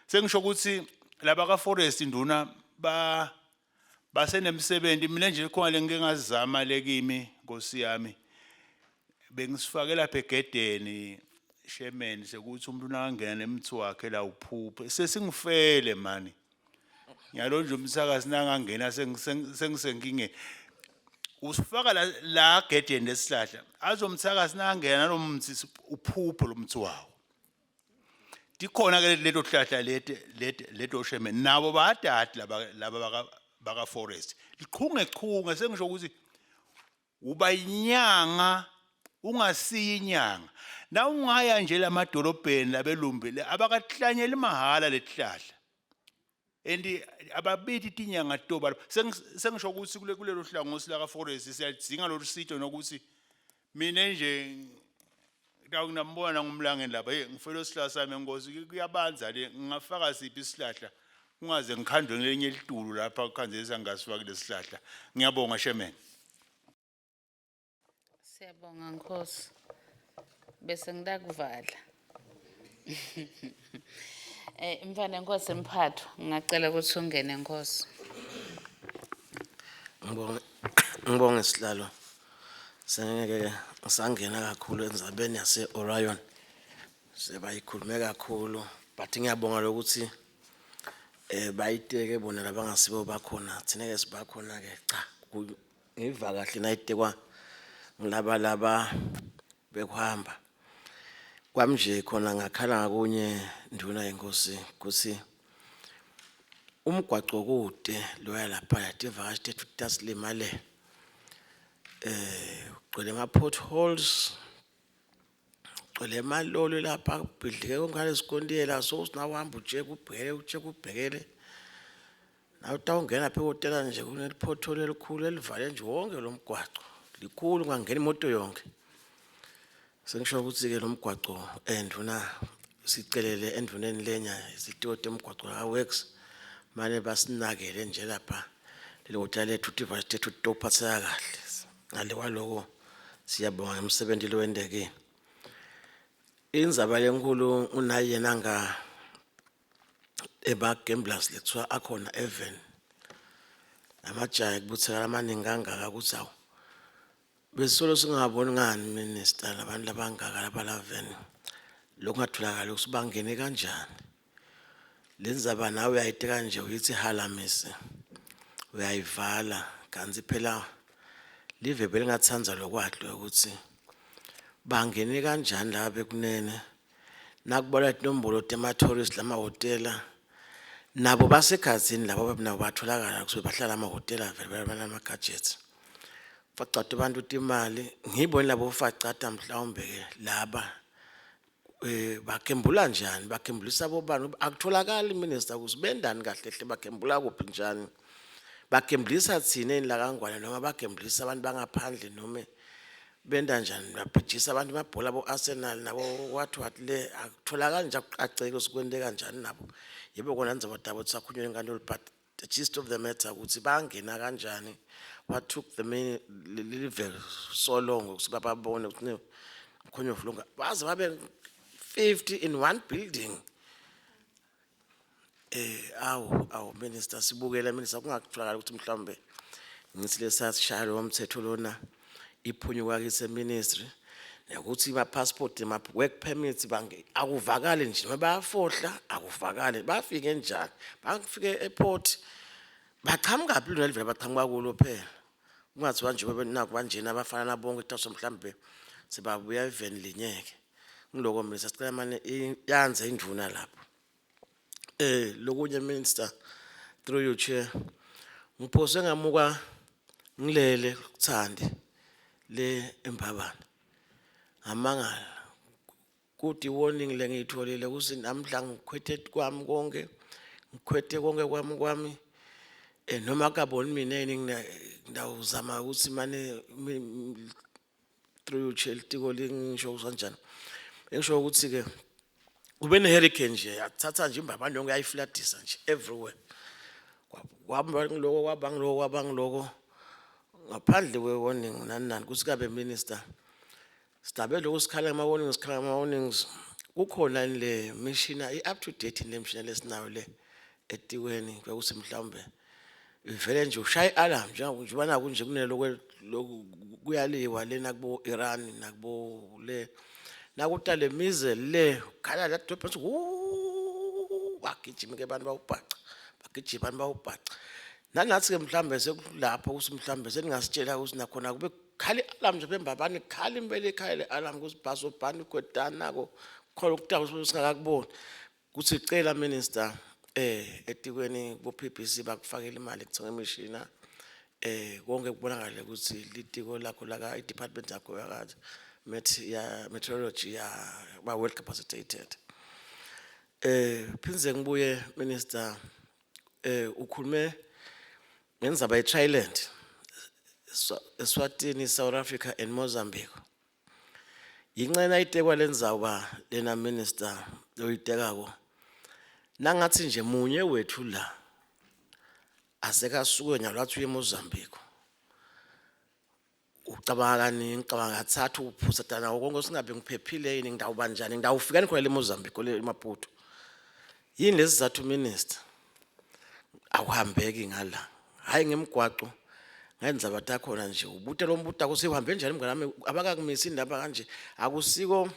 Sengisho ukuthi laba ka forest nduna ba basenemsebenzi. Mina nje khona lengike ngazama le kimi Nkosi yami, bengisifake lapha egedeni shemeni sekuthi umuntu nakangena nemthi wakhe la uphuphe sesingifele mani. Ngiyalo nje umsakazi nangangena sengisenkingeni. Usifaka la gedeni lesihlahla azomthakazi nakangena nalomthi uphuphe lo mthi wawo. Tikhona ke leto hlahla leti leti leto shemeni nabo bayadadi laba baka forest lichunge chunge. Sengisho ukuthi uba inyanga ungasiyi inyanga na ungaya nje lamadolobheni labelumbi abakahlanyeli mahala letihlahla and ababiti tinyanga toba. Sengisho ukuthi kulelo hlangothi la ka forest siyadzinga lolu sito nokuthi mina nje nginambona ngumlangeni lapha, hey ngifela isihlahla sami enkosi kuyabanza le ngingafaka siphi isihlahla kungaze ngikhandwe ngelinye litulu lapha kukhanzisa ngasifaki lesihlahla. Ngiyabonga shemeni. Siyabonga Nkosi. Bese ngitakuvala. Mfana Nkosi Mphatho, ngingacela ukuthi ungene Nkosi. Ngibonge sihlalo. Sengeke ngisangena kakhulu endzabeni yase Orion. Sebayikhulume kakhulu but ngiyabonga lokuthi bayiteke bona labangasibo bakhona, thina ke sibakhona ke cha ngiva kahle nayitekwa ngilaba laba bekuhamba. Kwami nje khona ngakhala ngakunye nduna yenkosi ukuthi umgwaco kude loya lapha tivakashi tethu tasilimale, ugcwele ama potholes, gcwele amaloli lapha kubhidlike konke ngalesikontiyela. So sinawuhamba ujeke ubhekele ujeke ubhekele nawe utawungena lapha ehhotela nje kuneli-pothole elikhulu elivale nje wonke lo mgwaco, likhulu kungangena imoto yonke. Sengisho ukuthi-ke lo mgwaco nduna sicelele endvuneni lenya isitiko temgwaco la-works mane basinakele nje lapha leli hhotela lethu tivakashi tethu titophatseka kahle. Ngale kwaloko siyabonga ngemsebenti lowentekile. Indzaba lenkulu unaye yena nga ema-gamblers lekuthiwa akhona even amajaha kubutheka amaningi kangaka ukuthi awu besolo singaboni ngani minister labantu labangaka labalaveni lokungatholakali ukuthi bangene kanjani. Le ndzaba nawe uyayiteka nje uyithi halamisi uyayivala kanti phela live belingathandza lokwadlo ukuthi bangene kanjani laba bekunene nakubalwa tinombolo tema-tourist lamahhotela nabo basekhazini labo nabo batholakala kusuke bahlala amahhotela vele banama-gadgets facata abantu timali ngiboni labo facata mhlawumbe-ke laba bagembula njani bagembulisa bobani akutholakali minister ukuthi bendani kahle hle bagembula kuphi njani bagembulisa thina la kaNgwane noma bagembulisa abantu bangaphandle noma benda njani babhijisa abantu amabhola abo-Arsenal nabo what what le akutholakali nje akucaceki ukuthi kwente kanjani nabo. Yebo kona ndzaba tabo tisakhulunywa enkantolo but the gist of the matter ukuthi bangena kanjani, what took the live so long ukuthi bababone ukuthi mkhonyovu lonke baze babe 50 in one building. Awu minister sibukela minister kungakutholakala ukuthi mhlawumbe ngithi lesasishaya lo mthetho lona iphunyuka kithi ministry. Nekuthi ima-passport, ima-work permits bange akuvakali nje, noma bayafohla akuvakali, bafike njani, bafike e-airport bachamukaphi lona livele baqhamuka kulo phela. Kungathiwa nje naku banjena abafana nabonke kuthiwa mhlambe sebabuya eveni linye-ke. Ngiloko Minister, sicela mane yandze indvuna lapho. Lokunye Minister, through you Chair, ngiphose ngamuka ngilele kuthandi le eMbabane. Ngamangala kuthi warning lengiyitholile ukuthi namhla ngikhwethe kwami konke, ngikhwethe konke kwami noma kaboni mina yini ngidawuzama ukuthi mane through you Chair litiko lingisho kanjani. Ngisho ukuthi ke kube ne hurricane nje yathatha nje iMbabane yonke yayifladisa nje everywhere. Kwaba ngiloko, kwaba ngiloko, kwaba ngiloko ngaphandle kwe warning nani nani kuthi kabe Minister sidabe lokhu sikhala ngama warnings, sikhala ngama warnings. Kukhona le mishina i up to date le mishina lesinayo le etikweni kwekuthi mhlawumbe ivele nje ushaya i-alarm njengoba naku nje kuneloko lokhu kuyaliwa lena kubo Iran nakubo le nakuta le mize le khala la drop phansi bagijima ke abantu bawubhaca, bagijima abantu bawubhaca. Nanathi ke mhlambe sekulapho ukuthi mhlambe seningasitshela ukuthi nakhona kube khala i-alarm nje beMbabane, khala impela ekhaya le alarm ukuthi bhasobhani khwedana nako khona ukutaka singakakuboni. Kuthi cela Minister etikweni bo PPC bakufakele imali kuthenga imishina, konke kubonakale ukuthi litiko lakho la i-department yakho yaka met ya meteorology ya ba well capacitated. Phindze ngibuye Minister, ukhulume ngendzaba ye-Triland, Eswatini, South Africa and Mozambique. Yincena itekwa lendzawo lena Minister loyitekako. Nangathi nje munye wethu la asekasuke nyalo athi uye eMozambique. Ucabanga kaningi, ngicabanga kathathu uphutha dana konke singabe ngiphephile yini, ngidawuba njani, ngidawufika khona le Mozambique le Maputo. Yini lesizathu Minister? Akuhambeki ngala. Hayi ngemigwaqo ngendzaba takhona nje ubuta lo mbuta kusi uhambe njani mngani wami, abakakumisi indaba kanje akusiko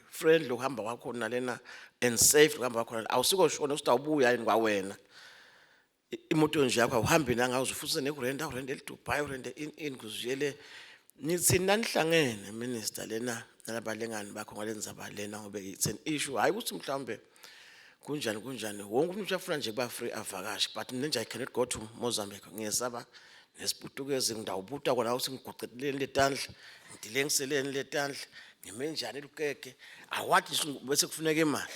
friendly ukuhamba kwakho nalena and safe ukuhamba kwakho, awusiko shona ukuthi awubuya yini kwawena. Imoto nje yakho awuhambi nangazo futhi nekurenda urende eDubai urende in kuziyele nithi nanihlangene Minister lena nalabalingani bakho ngalendzaba lena ngoba it's an issue. Hayi ukuthi mhlawumbe kunjani kunjani, wonke umuntu uyafuna nje kuba free avakashe, but mina nje I cannot go to Mozambique, ngiyesaba nesiputukezi, ngidawubuta kona ukuthi ngiguqeleni letandla, ngidilengiseleni letandla, ngime njani lukeke awathi bese kufuneka imali.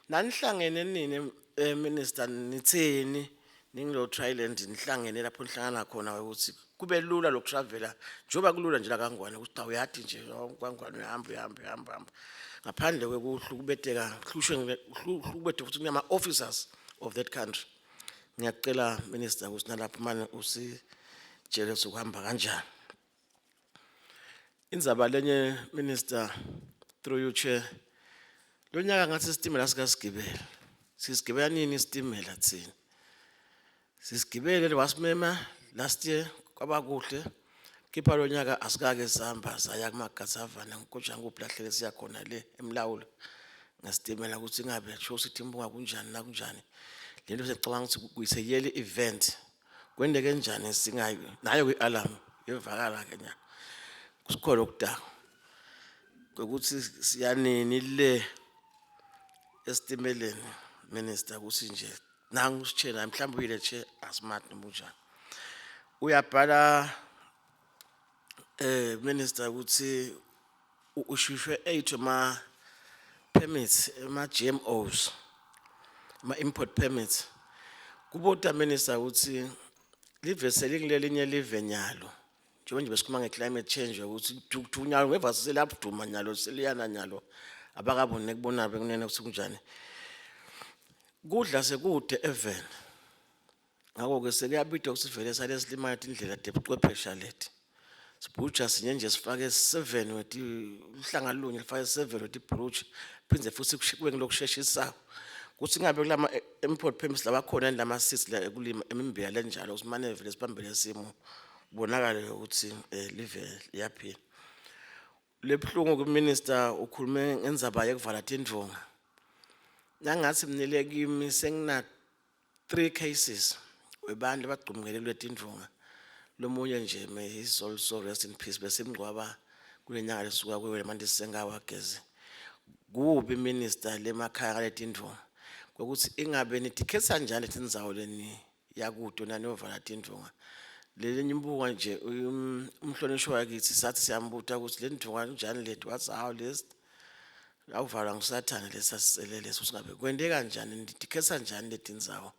Nanihlangene nini Minister, nitheni ningilo Triland nihlangene lapho nihlangana khona ukuthi kube lula lokutravela njengoba kulula nje la kaNgwane ukuthi cha uyathi nje kaNgwane uyahamba uyahamba uyahamba uyahamba ngaphandle kwekuhlukubeteka hlushwe hlukubethe futhi kunama officers of that country. Ngiyacela Minister ukuthi nalapho manje usitshele ukuthi kuhamba kanjani. Indzaba lenye Minister, through you Chair, lo nyaka ngathi isitimela sikasigibela, sisigibela nini isitimela thina? Sisigibele wasimema last year kwaba kuhle, kepha lo nyaka asikake sihamba saya kumagasavana ngikujanga kuphi lahlele siya khona le emlawulo ngesitimela ukuthi ngabe sho sithi imbunga kunjani nakunjani. Lento sicabanga ukuthi kuyise yearly event, kwendeke njani singayi nayo kwi-alarm yevakala ke nya kusikhona okudaka ukuthi siyanini le esitimeleni Minister ukuthi nje nangu usitshela mhlawumbe uyile che asimati noma unjani. Uyabhala Minister ukuthi ushishwe 8 ama permits ama GMOs ama import permits. Kubota Minister ukuthi live selingilelinye live nyalo njengoba nje besikhuluma nge-climate change ukuthi thunyalo ngeva seliyaduma nyalo seliyana nyalo abakaboni nekubona bekunene ukuthi kunjani kudla sekude even. Ngakho-ke sekuyabidwa ukuthi vele sale silimala tindlela tebuchwephesha leti sibhuja sinye nje sifake 7 weti uhlanga lunye lifake 7 weti bhuja phindze futhi kube ngilokusheshisako kuthi ngabe kulama import permits labakhona lama seeds la ekulima emimbiya lenjalo simane vele sibambele isimo kubonakale ukuthi live liyaphila. Lebhlungu ku minister ukhulume ngendzaba yekuvala tindvonga. Nangathi mnile kimi sengina 3 cases webantu abagcumukele tindvonga. Lomunye nje may his soul so rest in peace besimngcwaba kulenyanga lesuka kuyo manje sengawagezi. Kubi minister lemakhaya ngaletindvonga kwekuthi ingabe nitikhetsa njani letindzawo leni yakuto naniyovala tindvonga. Lelinye imbuka nje umhlonishwa wakithi sathi siyambuta ukuthi le ndvonga njani lethu, wathi hawu, lesi awuvalwa ngusathane lesasisele leso. Singabe kwente kanjani, nitikhetsa njani letindzawo?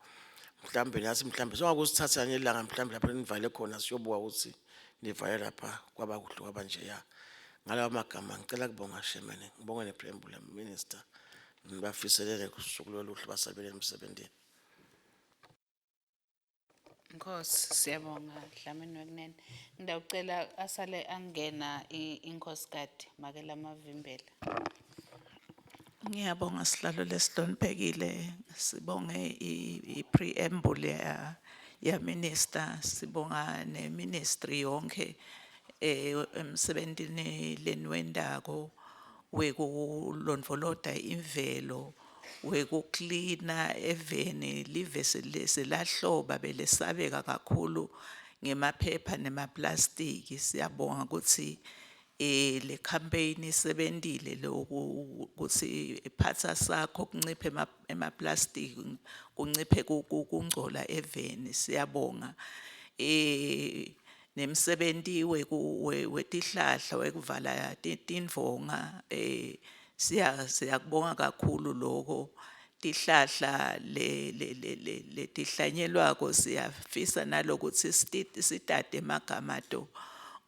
Mhlawumbe nathi mhlawumbe songakusithatha ngelanga mhlawumbe lapho nivale khona siyobuka ukuthi nivale lapha kwaba kuhle kwaba nje ya. Ngalawa magama ngicela kubonga shemene, ngibonge ne-preamble minister, ngibafiselele usuku loluhle basabele emsebentini. Nkosi, siyabonga Dlamini wekunene. Ngidawucela asale angena inkhosikati make lamavimbela. Ngiyabonga sihlalo lesihloniphekile, sibonge i-preamble ya minister, sibonga ne ministry yonke emsebentini leniwentako wekulondvolota imvelo, wekuklina eveni live selahloba belesabeka kakhulu ngemaphepha nemaplastiki. Siyabonga ukuthi le campaign isebentile loku kutsi phatsa sakho kunciphe emaplastiki, kunciphe kungcola eveni. Siyabonga nemsebenti wetihlahla wekuvala tindvonga, siyakubonga kakhulu lokho. Tihlahla le le le le letihlanyelwako siyafisa nalokuthi sitate emagama to,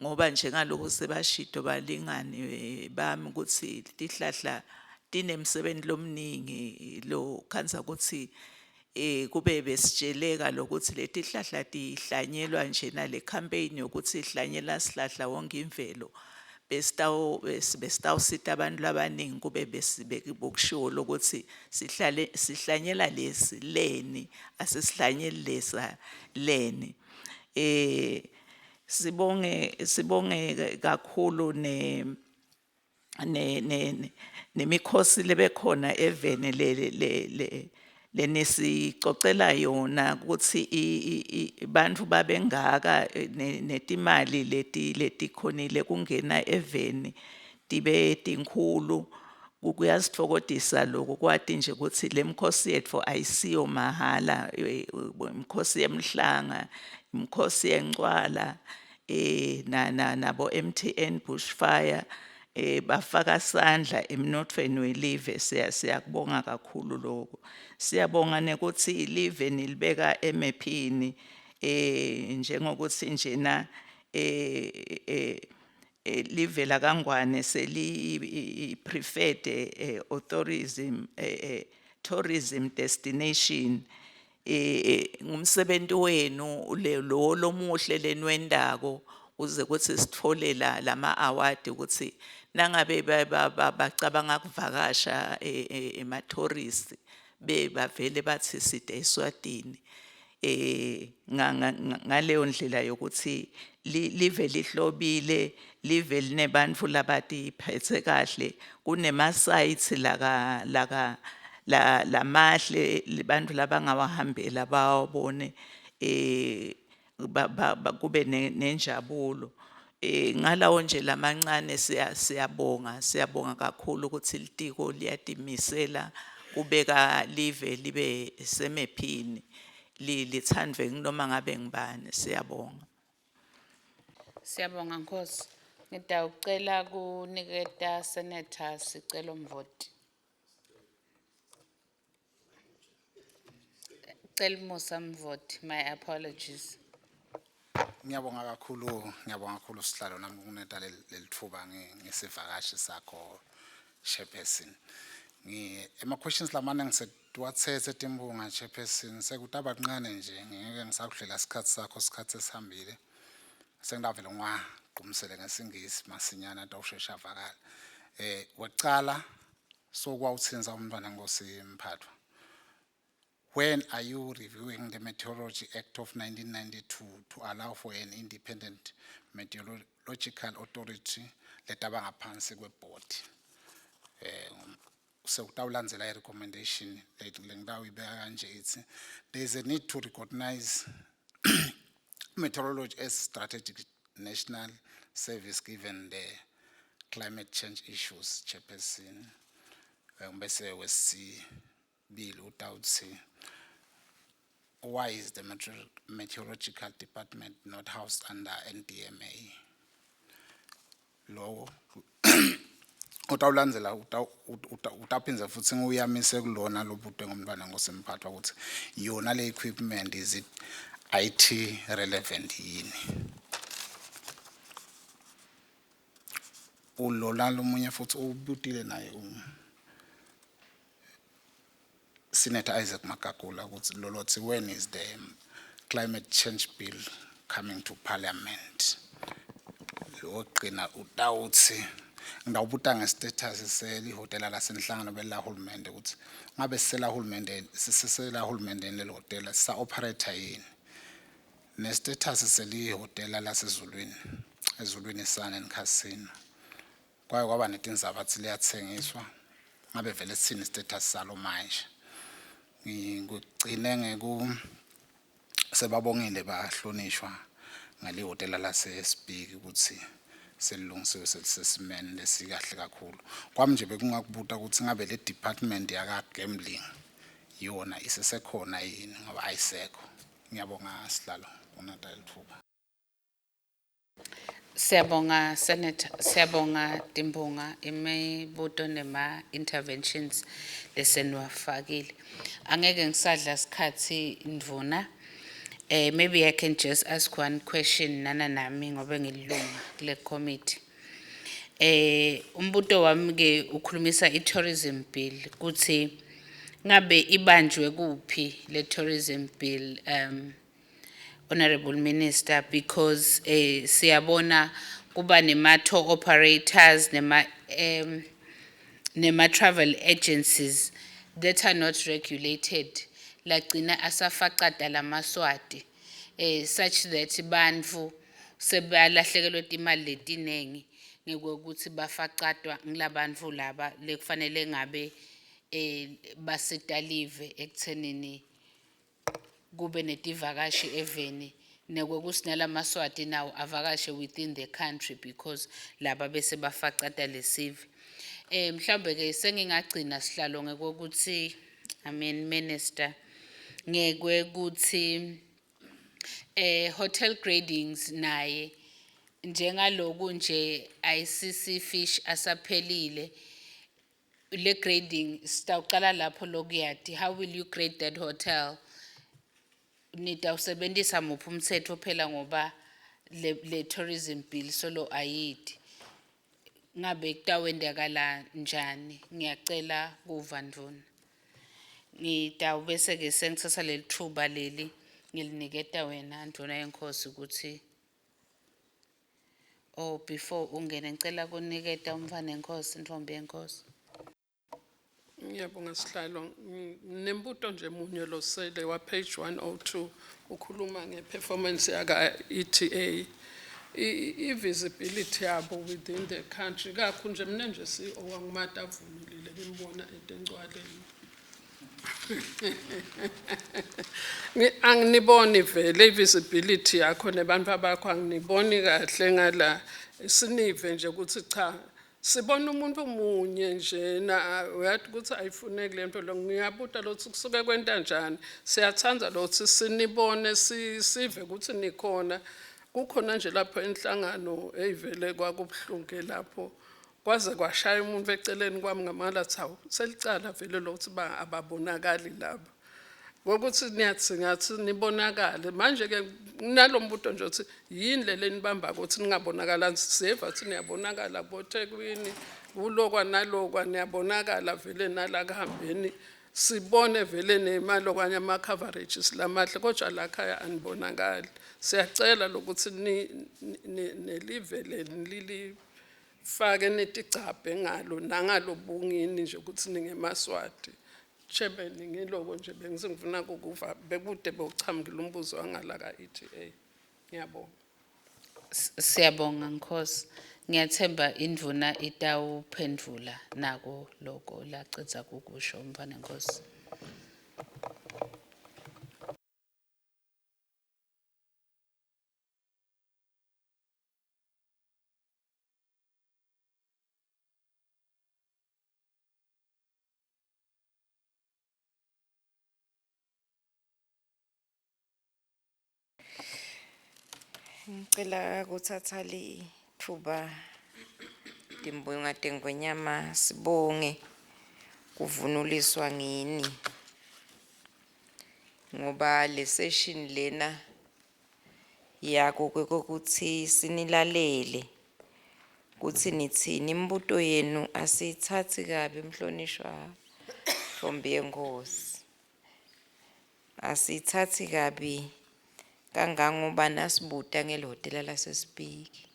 ngoba njengaloku sebashito balingani bami ukuthi tihlahla tinemsebenti lomningi lo khandza ukuthi kube besitsheleka lokuthi letihlahla tihlanyelwa nje nale campaign yokuthi ihlanyela sihlahla wonke imvelo besitawusita abantu labaningi kube besibekushiwo lokuthi sihlale sihlanyela lesi leni, asisihlanyeli lesa leni. Sibonge kakhulu ne ne ne nemikhosi lebekhona eveni le le le lenisicocela yona ukuthi bantfu babengaka netimali leti letikhonile kungena eveni tibe tinkhulu. Kuyasitfokodisa lokho kwati nje ukuthi lemikhosi yetfu ayisiyo mahala, imikhosi yemhlanga, imikhosi yencwala, na na nabo MTN Bushfire, bafaka sandla emnothweni welive. Siyakubonga kakhulu lokho. Siyabonga nekuthi live nilibeka emephini, njengokuthi njena live laKangwane seli preferred tourism tourism destination. Ngumsebenti wenu lo lomuhle lenwendako uze kuthi sitfole la lama award ukuthi nangabe bacabanga kuvakasha ema tourists bevele bathi side eSwatini, ngaleyo ndlela yokuthi live lihlobile, live linebantfu labatiphethe kahle, kunema sites laka laka la lamahle bantfu labangawahambela bawabone, kube nenjabulo. Ngalawo nje lamancane siyabonga kakhulu ukuthi litiko liyatimisela kubeka live libe semephini, lithandvwe noma ngabe ngibani. Siyabonga. Siyabonga Nkosi. Ngidawucela kuniketa Senator Sicelo Mvoti. Celumusa Mvoti, my apologies. Ngiyabonga kakhulu, ngiyabonga kakhulu sihlalo nami kuneta lelitfuba ngesivakashi sakho, Chairperson. Ngi ema questions lamane ngisetiwatsetse timbunga, Chairperson, sekutaba kuncane nje, ngeke ngisakudlela isikhathi sakho, isikhathi sesihambile. Sengidavele ngiwagqumisele ngesingisi masinyana atawushesha avakale. Wekucala sokwawutsinza umntwana Nkosi Mphathwa. When are you reviewing the Meteorology Act of 1992 to allow for an independent meteorological authority letaba ngaphansi kwebhodi? Sekutawulandzela i-recommendation lengitawuyibeka kanje, ithi there is a need to recognize meteorology as strategic national service given the climate change issues, Chairperson. Bese wesibili utawutsi, why is the meteorological department not housed under NDMA? Lo utawulandzela utawuphindze futsi ngiwuyamise kulona lobutwe ngumntwana ngosemphathwa ukuthi yona le equipment, is it IT relevant yini? Ulola lomunye futhi ubutile naye Senator Isaac Magagula ukuthi lolothi, when is the climate change bill coming to parliament? Lokugcina utawutsi ngitawubuta nge-status selihhotela lasenhlangano belahulumende ukuthi ngabe siselahulumende, siselahulumende leli hhotela, sisa-operate yini, ne-status selihhotela lasezulwini, Ezulwini Sun and Casino. Kwaye kwaba netindzaba tsi liyathengiswa, ngabe vele sithini status salo manje? Ngikugcine ngeku sebabongile bahlonishwa ngalihhotela laseSpiki ukuthi selilungisiwe, selisesimeni lesikahle kakhulu. Kwami nje bekungakubuta ukuthi ngabe le department yaka gambling yona isesekhona yini, ngoba ayisekho. Ngiyabonga sihlalo kunata litfuba. Siyabonga Senator, siyabonga Timbunga, imibuto nema interventions leseniwafakile. Angeke ngisadla sikhathi, Ndvuna. Maybe I can just ask one question nana nami ngobe ngilunga kule committee. Umbuto wami ke ukhulumisa i-tourism bill kuthi ngabe ibanjwe kuphi le tourism bill, Honorable Minister, because siyabona kuba nema tour operators nema travel agencies that are not regulated, lagcina asafacada lamaswati such that bantfu sebalahlekelwe timali letinengi ngekuthi bafacadwa ngilabantfu laba lekufanele ngabe basitalive ekuthenini kube netivakashi eveni, nekwekuthi nalamaswati nawo avakashe within the country, because laba bese bafacata lesive. Mhlawumbe ke sengingagcina sihlalo ngekuthi, I mean minister, ngekwekuthi hotel gradings naye njengaloku nje ICC fish asaphelile le grading, sitawucala lapho lokuyati, how will you grade that hotel? Nitawusebenzisa muphi umthetho phela, ngoba le tourism bill solo ayidi, ngabe kutawendakala njani? Ngiyacela kuva, Ndvuna. Ngitawubese ke sengithatha leli thuba leli ngiliniketa wena, Ndvuna yeNkhosi, ukuthi, oh, before ungene ngicela kuniketa umfana enkosi, intombi yenkosi. Ngiyabonga sihlalo. Nembuto nje munye losele wa page 102, ukhuluma ngeperformance yaka ETA. I-visibility yabo within the country kakhu nje, mina nje CEO wangimata avunulile ngimbona etencwaleni. Anginiboni vele i-visibility yakho nebantu abakho, anginiboni kahle ngala sinive nje ukuthi cha, sibona umuntu munye nje na uyathi ukuthi ayifuneki lento lo. Ngiyabuta lokuthi kusuke kwenta njani. Siyathanda lokuthi sinibone, sive ukuthi nikhona, kukhona nje lapho inhlangano eyivele kwakubuhlungu ke lapho kwaze kwashaya umuntu eceleni kwami ngamalathi, hawu, selicala vele lokuthi ba ababonakali laba, ngokuthi niyathi ngathi nibonakale. Manje ke nalo mbuto nje uthi yini le lenibamba ukuthi ningabonakala? Seva thi niyabonakala kuboThekwini, kulokwa nalokwa niyabonakala vele, nala kuhambeni sibone vele nemali okanye ama-coverages lamahle, kodwa la khaya anibonakali. Siyacela lokuthi nelivele lilifake netigcabhe ngalo nangalo bungini nje ukuthi ningemaswati. Chairman, ngiloko nje bengifuna ukuva bekude bewuchamukile umbuzo wangala ka-ETA. Ngiyabonga. Siyabonga Nkosi. Ngiyathemba indvuna itawuphendvula nako loko lacedza kukusho umfana Nkosi. Ngicela kuthatha lithuba timbunga tengwenyama sibonge kuvunuliswa ngini ngoba le session lena yako kwekutsi sinilalele kutsi nitsini imibuto yenu asiyitsatsi kabi mhlonishwa Ntombi yeNkosi, asiyitsatsi kabi kangangoba nasibuta ngelihhotela laseSpiki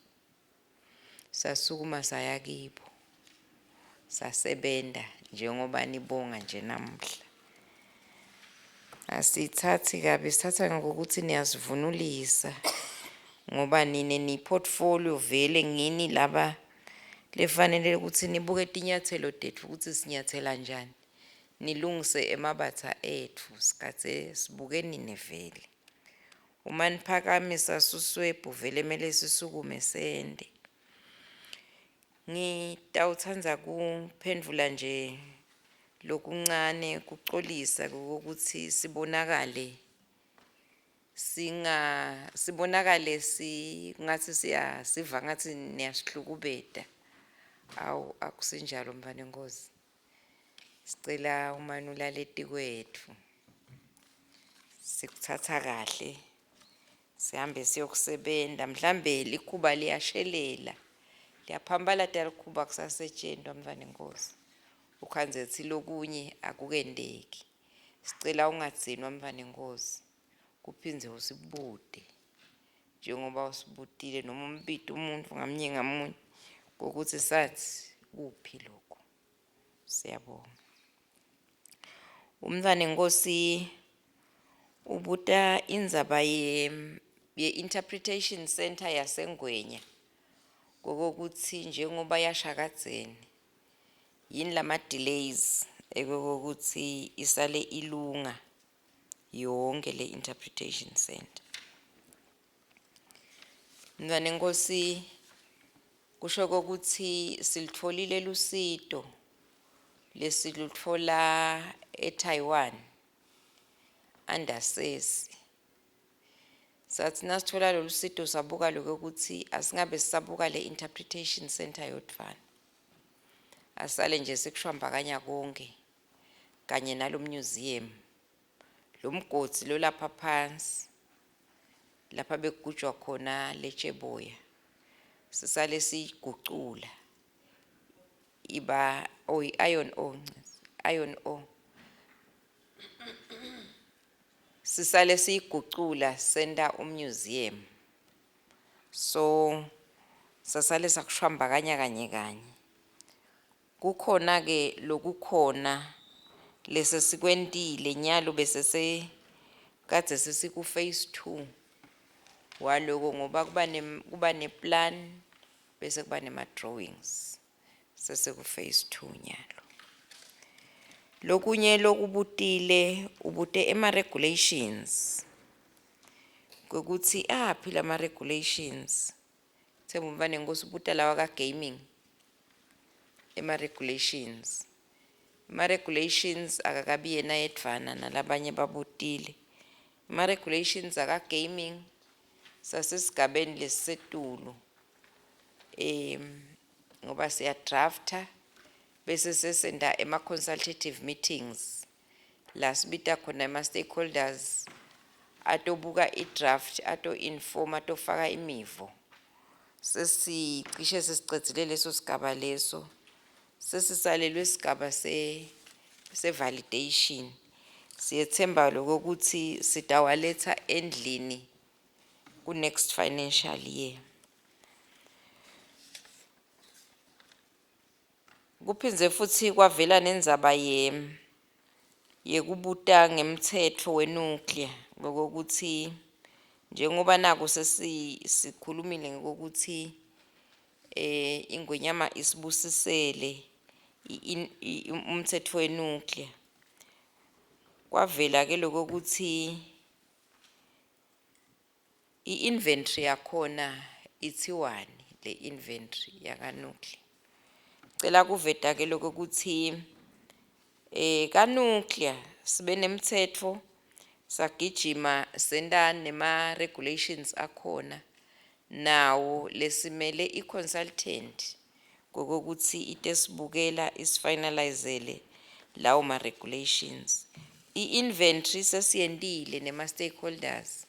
sasukuma saya kibo sasebenta njengoba nibonga nje namuhla. Asiyitsatsi kabi, sithatha ngokuthi niyasivunulisa ngoba nine ni-portfolio vele ngini laba lefanele ukuthi nibuke tinyathelo tetfu ukuthi sinyathela njani, nilungise emabatha etfu sikhatsi sibuke nine vele. Uma niphakamisa suswebhu vele mele sisukume sende. Ngitawutsandza kuphendvula nje lokuncane kucolisa ukuthi sibonakale sibonakale singathi siyasiva ngathi niyasihlukubeta. Awu, akusinjalo mfana Nkosi. Sicela umane ulale etikwetfu. Sikuthatha kahle. Sihambe siyokusebenta mhlambe likhuba liyashelela. Liyaphambalata likhuba kusasetshentwa mfana Nkosi. Ukhandze tsi lokunye akukendeki. Sicela ungadzinwa mfana Nkosi. Kuphindze usibute njengoba usibutile noma umbite umuntu ngamunye ngamunye kokuthi sathi kuphi lokho. Siyabonga. Umntwana Nkosi ubuta indzaba ye-interpretation center yaseNgwenya kokuthi njengoba yashakadzeni yini lama delays ekokuthi isale ilunga yonke le interpretation center. Mntwana Nkosi kusho kokuthi silitfolile lusito lesilutfola eTaiwan under SESI. Sathi nasithola lolu sito sabuka lokuthi asingabe sisabuka le interpretation center yodvwana. Asale nje sikushwambakanya konke kanye nalo museum. Lo mgodzi lo lapha phansi lapha bekugujwa khona letsheboya sisale siyigucula iba oh iron ore, iron ore sisale siyigucula senta umuseum. So sasale sakushwambakanya kanye kanye. Kukhona ke lokukhona lese sikwentile nyalo bese se kadze sesiku phase 2 waloko ngoba kuba ne plan bese kuba nema drawings sese ku phase 2 nyalo. Lokunye lokubutile ubute ema regulations kwekuthi aphi lama regulations. Themba umfana Nkosi ubuta lawa ka gaming ema regulations. Ema regulations akakabi yena yedvwana nalabanye babutile. Ema regulations aka gaming sasesigabeni lesisetulu ngoba siya drafta bese sesenda ema consultative meetings la sibita khona ema stakeholders atobuka i-draft, ato inform, atofaka imivo. Sesicishe sesicedzile leso sigaba leso, sesisalelwe sigaba se validation. Siyethemba lokuthi sitawaletha endlini ku next financial year. Kuphindze futhi kwavela nendzaba Yekubuta ngemtsetfo wenuclear ngokuthi njengoba naku sesikhulumile ngokuthi ingwenyama isibusisele umtsetfo wenuclear, kwavela ke lokuthi i-inventory yakhona ithiwani, le inventory yaka nuclear. Cela kuveta ke lokuthi ka nuclear sibe nemtsetfo, sagijima senta nema regulations akhona nawo, lesimele i-consultant kokuthi itesibukela isifinalizele lawo ma regulations. I-inventory sesiyentile nema stakeholders,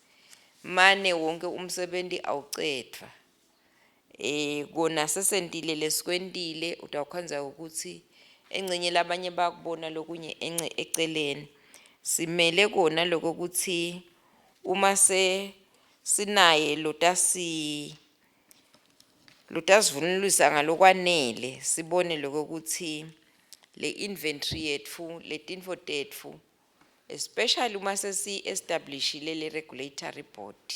mane wonke umsebenzi awucedvwa. Kona sesentile lesikwentile, utawukhandza ukuthi engcenye labanye bakubona lokunye ence eceleni. Simele kona lokuthi uma se sinaye lotasi lotasivunulisa ngalokwanele, sibone lokuthi le inventory yetfu, letintfo tetfu, especially uma sesi establishile le regulatory board,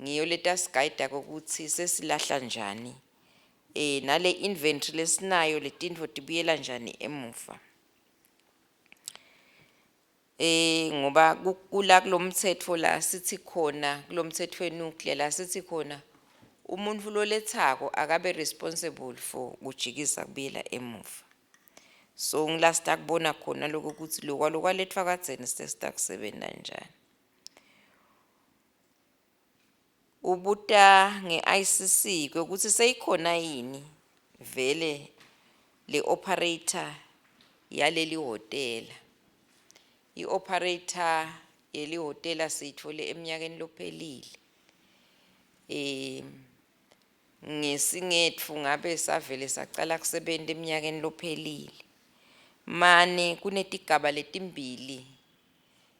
ngiyo letasigayida ukuthi sesilahla njani nale inventory lesinayo, letintfo tibuyela njani emuva, ngoba kula kulomtsetfo la sithi khona, kulomtsetfo wenuclear la sithi khona umuntu loletsako akabe responsible for kujikisa kubuyela emuva. So ngila sitakubona khona lokho ukuthi lokwa lokwaletfwa kadzeni sesitakusebenta njani. Ubuta nge-ICC ukuthi seyikhona yini vele le operator yaleli hotela. I-operator yeli hotela siyithole eminyakeni lophelile. Ngesingetfu ngabe savele sacala kusebenta eminyakeni lophelile. Mane kunetigaba letimbili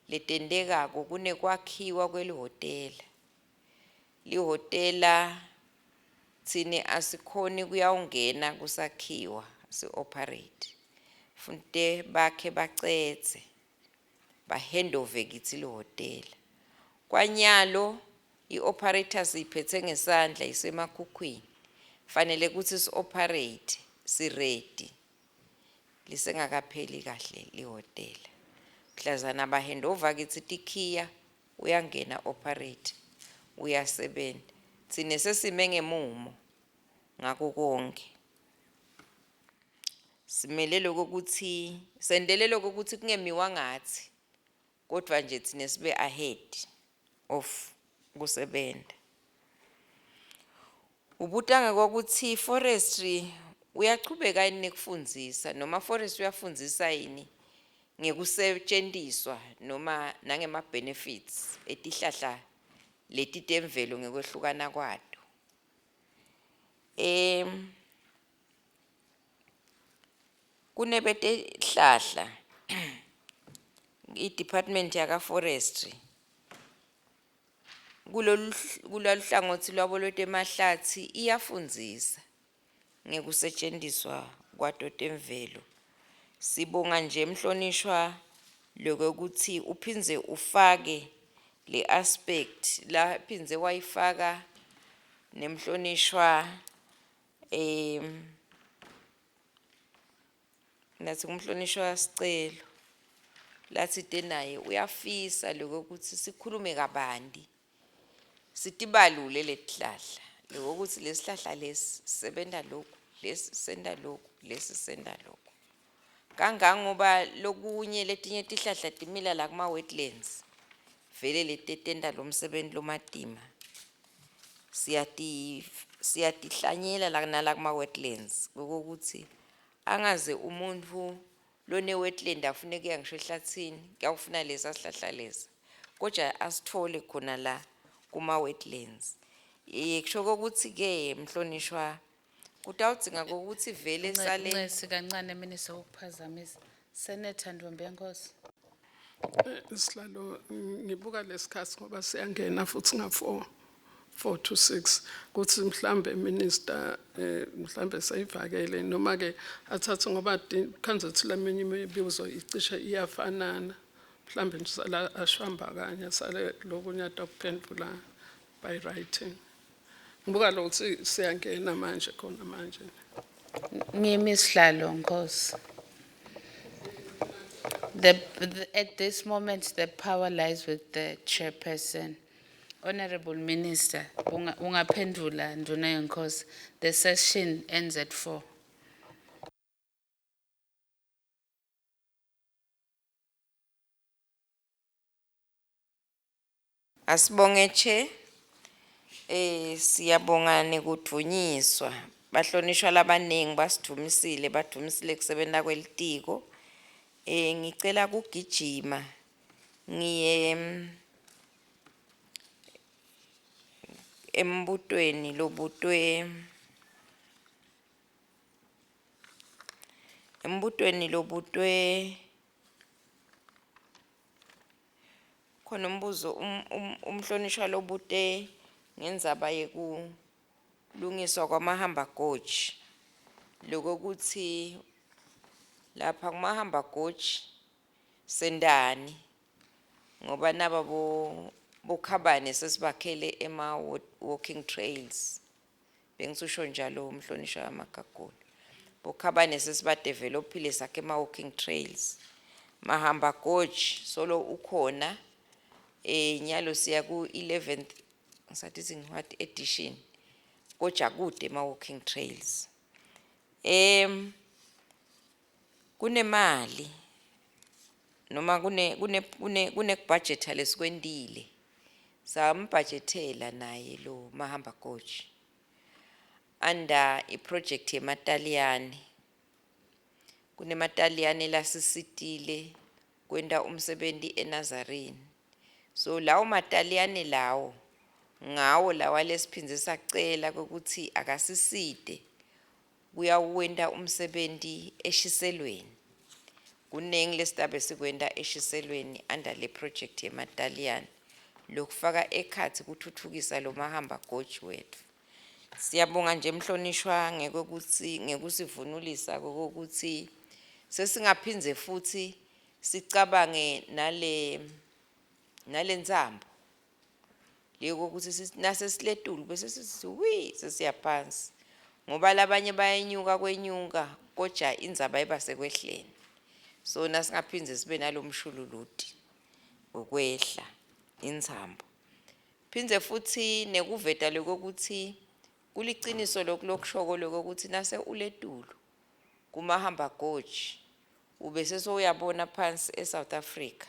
letentekako, kunekwakhiwa kwelihhotela. Lihhotela tsine asikhoni kuyawungena kusakhiwa si-operate. Funte bakhe bacedze bahandove kitsi lihhotela. Kwanyalo i-operator siyiphethe ngesandla, isemakhukhwini. Fanele kutsi si-operate si-ready. Lisengakapheli kahle lihhotela. Mhlazana bahandova kitsi tikhiya, uyangena operator, uyasebenta. Tsine sesime ngemumo ngako konke. Simele lokho ukuthi sendele lokho ukuthi kungemiwa ngathi, kodwa nje tsine sibe ahead of kusebenta. Ubuta ngokuthi forestry uyachubeka yini nekufundzisa, noma forestry uyafundzisa yini ngekusetjentiswa noma nangema benefits etihlahla leti temvelo ngekwehlukana kwato. Kunebetihlahla i-department yaka forestry kulolu hlangothi lwabo lwetemahlatsi iyafundzisa ngekusetjentiswa kwato temvelo. Sibonga nje mhlonishwa lokuthi uphindze ufake le aspect la phindze wayifaka nemhlonishwa, nathi umhlonishwa Sicelo lathi tenaye uyafisa lokuthi sikhulume kabanti, sitibalule letihlahla, lokuthi lesihlahla lesi sisebenta lokhu, lesi senta lokhu, lesi senta lokhu, kangangoba lokunye letinye tihlahla timila la kuma wetlands vele letetenta lo msebenzi lomatima, siyatihlanyela la nala kuma wetlands, ukuthi angaze umuntu lone wetland afune kuya ngisho ehlathini kuyawufuna lesa sihlahla lesa, kodwa asithole khona la kuma wetlands. Kusho ukuthi ke mhlonishwa kutawudzinga ukuthi vele sale Ncesi kancane Minister ukuphazamisa. Senator Ntombenkosi. Sihlalo, ngibuka lesikhathi ngoba siyangena futhi nga4. 4 to 6 kuthi mhlambe minister mhlambe seyivakele noma ke athathe ngoba khanze leminye imibuzo icishe iyafanana, mhlambe nje sala ashamba kanye sale lokunye atakuphendula by writing. Ngibuka lokuthi siyangena manje khona manje. Ngimi sihlalo, Nkosi. At this moment, the power lies with the chairperson. Honorable Minister, ungaphendula Nduna yeNkosi. The session ends at 4. Asibonge che. Siyabonga nekudunyiswa. Bahlonishwa labaningi basidvumisile, badvumisile kusebenta kwelitiko. Ngicela kugijima ngiye embutweni lobutwe embutweni lobutwe khona umbuzo umhlonishwa lobute ngendzaba yekulungiswa kwamahamba goji, lokuthi lapha kumahamba goji sendani ngoba naba bokhabane sesibakhele ema walking trails. Bengisusho njalo umhlonishwa Magagula, bokhabane sesibadevelopile sakhe ema walking trails, mahamba goji solo ukhona. Nyalo siya ku 11th ngisathi what edition koja kude ema walking trails. Kunemali noma kune kune kune kune budget lesikwendile, sambudgetela naye lo mahamba goji under iproject yemataliyane. Kunemataliyane lasisitile kwenta umsebenzi eNazarene, so lawo mataliyane lawo ngawo lawa lesiphindze sacela ukuthi akasisite kuyawenta umsebenzi eshiselweni. Kunengi lesitabe sikwenta eshiselweni under le project yemataliyane lokufaka ekhatsi kuthuthukisa lo mahamba goji wethu. Siyabonga nje mhlonishwa ngekuthi ngekusivunulisa kokuthi sesingaphindze futhi sicabange nalentsambo leyokuthi nasesiletulu bese sithi wi sesiyaphansi ngoba labanye bayenyuka kwenyuka koja indzaba iba sekwehleni. So nasingaphindze sibe nalomshululuti ukwehla intsambo. Phindze futhi nekuveta lokuthi kuliciniso lokushoko lokuthi nase uletulu kumahamba goji ubese sowuyabona phansi eSouth Africa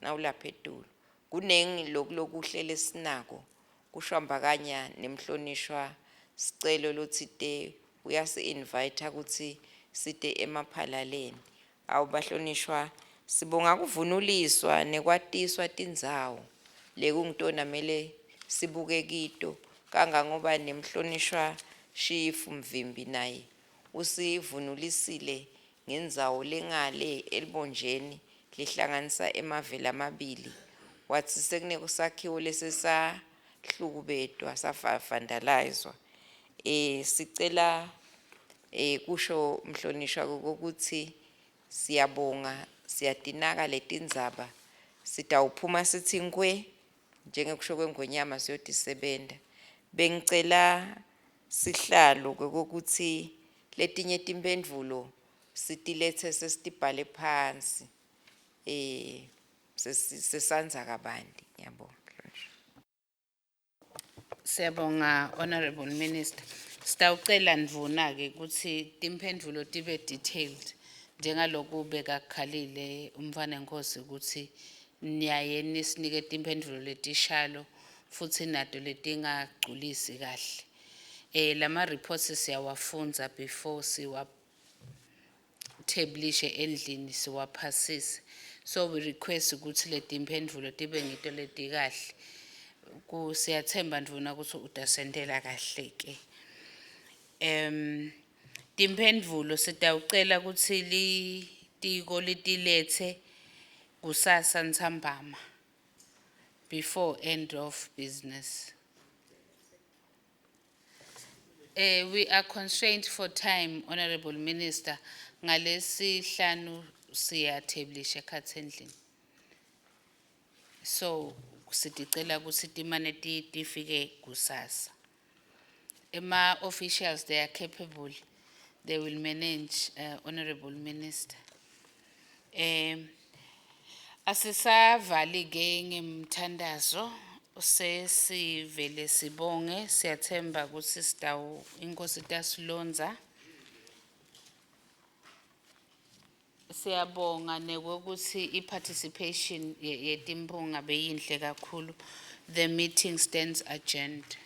nawulapha etulu. Kunengi lokuhle lesinako kushambakanya nemhlonishwa sicelo lotsite uyasi-invite ukuthi site emaphalaleni. Awubahlonishwa, sibonga kuvunuliswa nekwatiswa tindzawo lekungitona mele sibuke kito kangangoba nemhlonishwa Shifu Mvimbi naye usivunulisile ngendzawo lengale elibonjeni lehlanganisa emave lamabili, wathi sekunekusakhiwo lesesahlukubetwa safavandalizwa. Sicela kusho mhlonishwa ukuthi siyabonga, siyatinaka letindzaba, sitawuphuma sithi nkwe njengekusho kwengonyama siyotisebenta. Bengicela sihlalo ukuthi letinye timphendvulo sitilethe sesitibhale phansi, sesandza kabanti. Ngiyabonga. Siyabonga Honorable Minister. Sitawucela ndvuna ke ukuthi timphendvulo tibe detailed njengaloku bekakhalile umfana enkosi ukuthi niyaye nisinike timphendvulo letishalo futhi nato letingagculisi kahle. Lama reports siyawafundza before siwa tablishe endlini siwaphasise. So we request ukuthi letimphendvulo tibe ngito letikahle. Ku siyathemba ndvuna ukuthi utasentela kahle ke. Timphendvulo sitawucela ukuthi litiko litilethe kusasa ntsambama before end of business. We are constrained for time, Honorable Minister. Ngalesihlanu siyatheblisha ekhatsi endlini. So siticela kutsi timane tifike kusasa. Ema officials, they are capable. They will manage, Honorable Minister. Asisavali ke ngemthandazo, sesivele sibonge, siyathemba kutsi sitawu inkosi tasilondza. Siyabonga nekwekutsi i-participation yetimphunga beyinhle kakhulu. The meeting stands adjourned.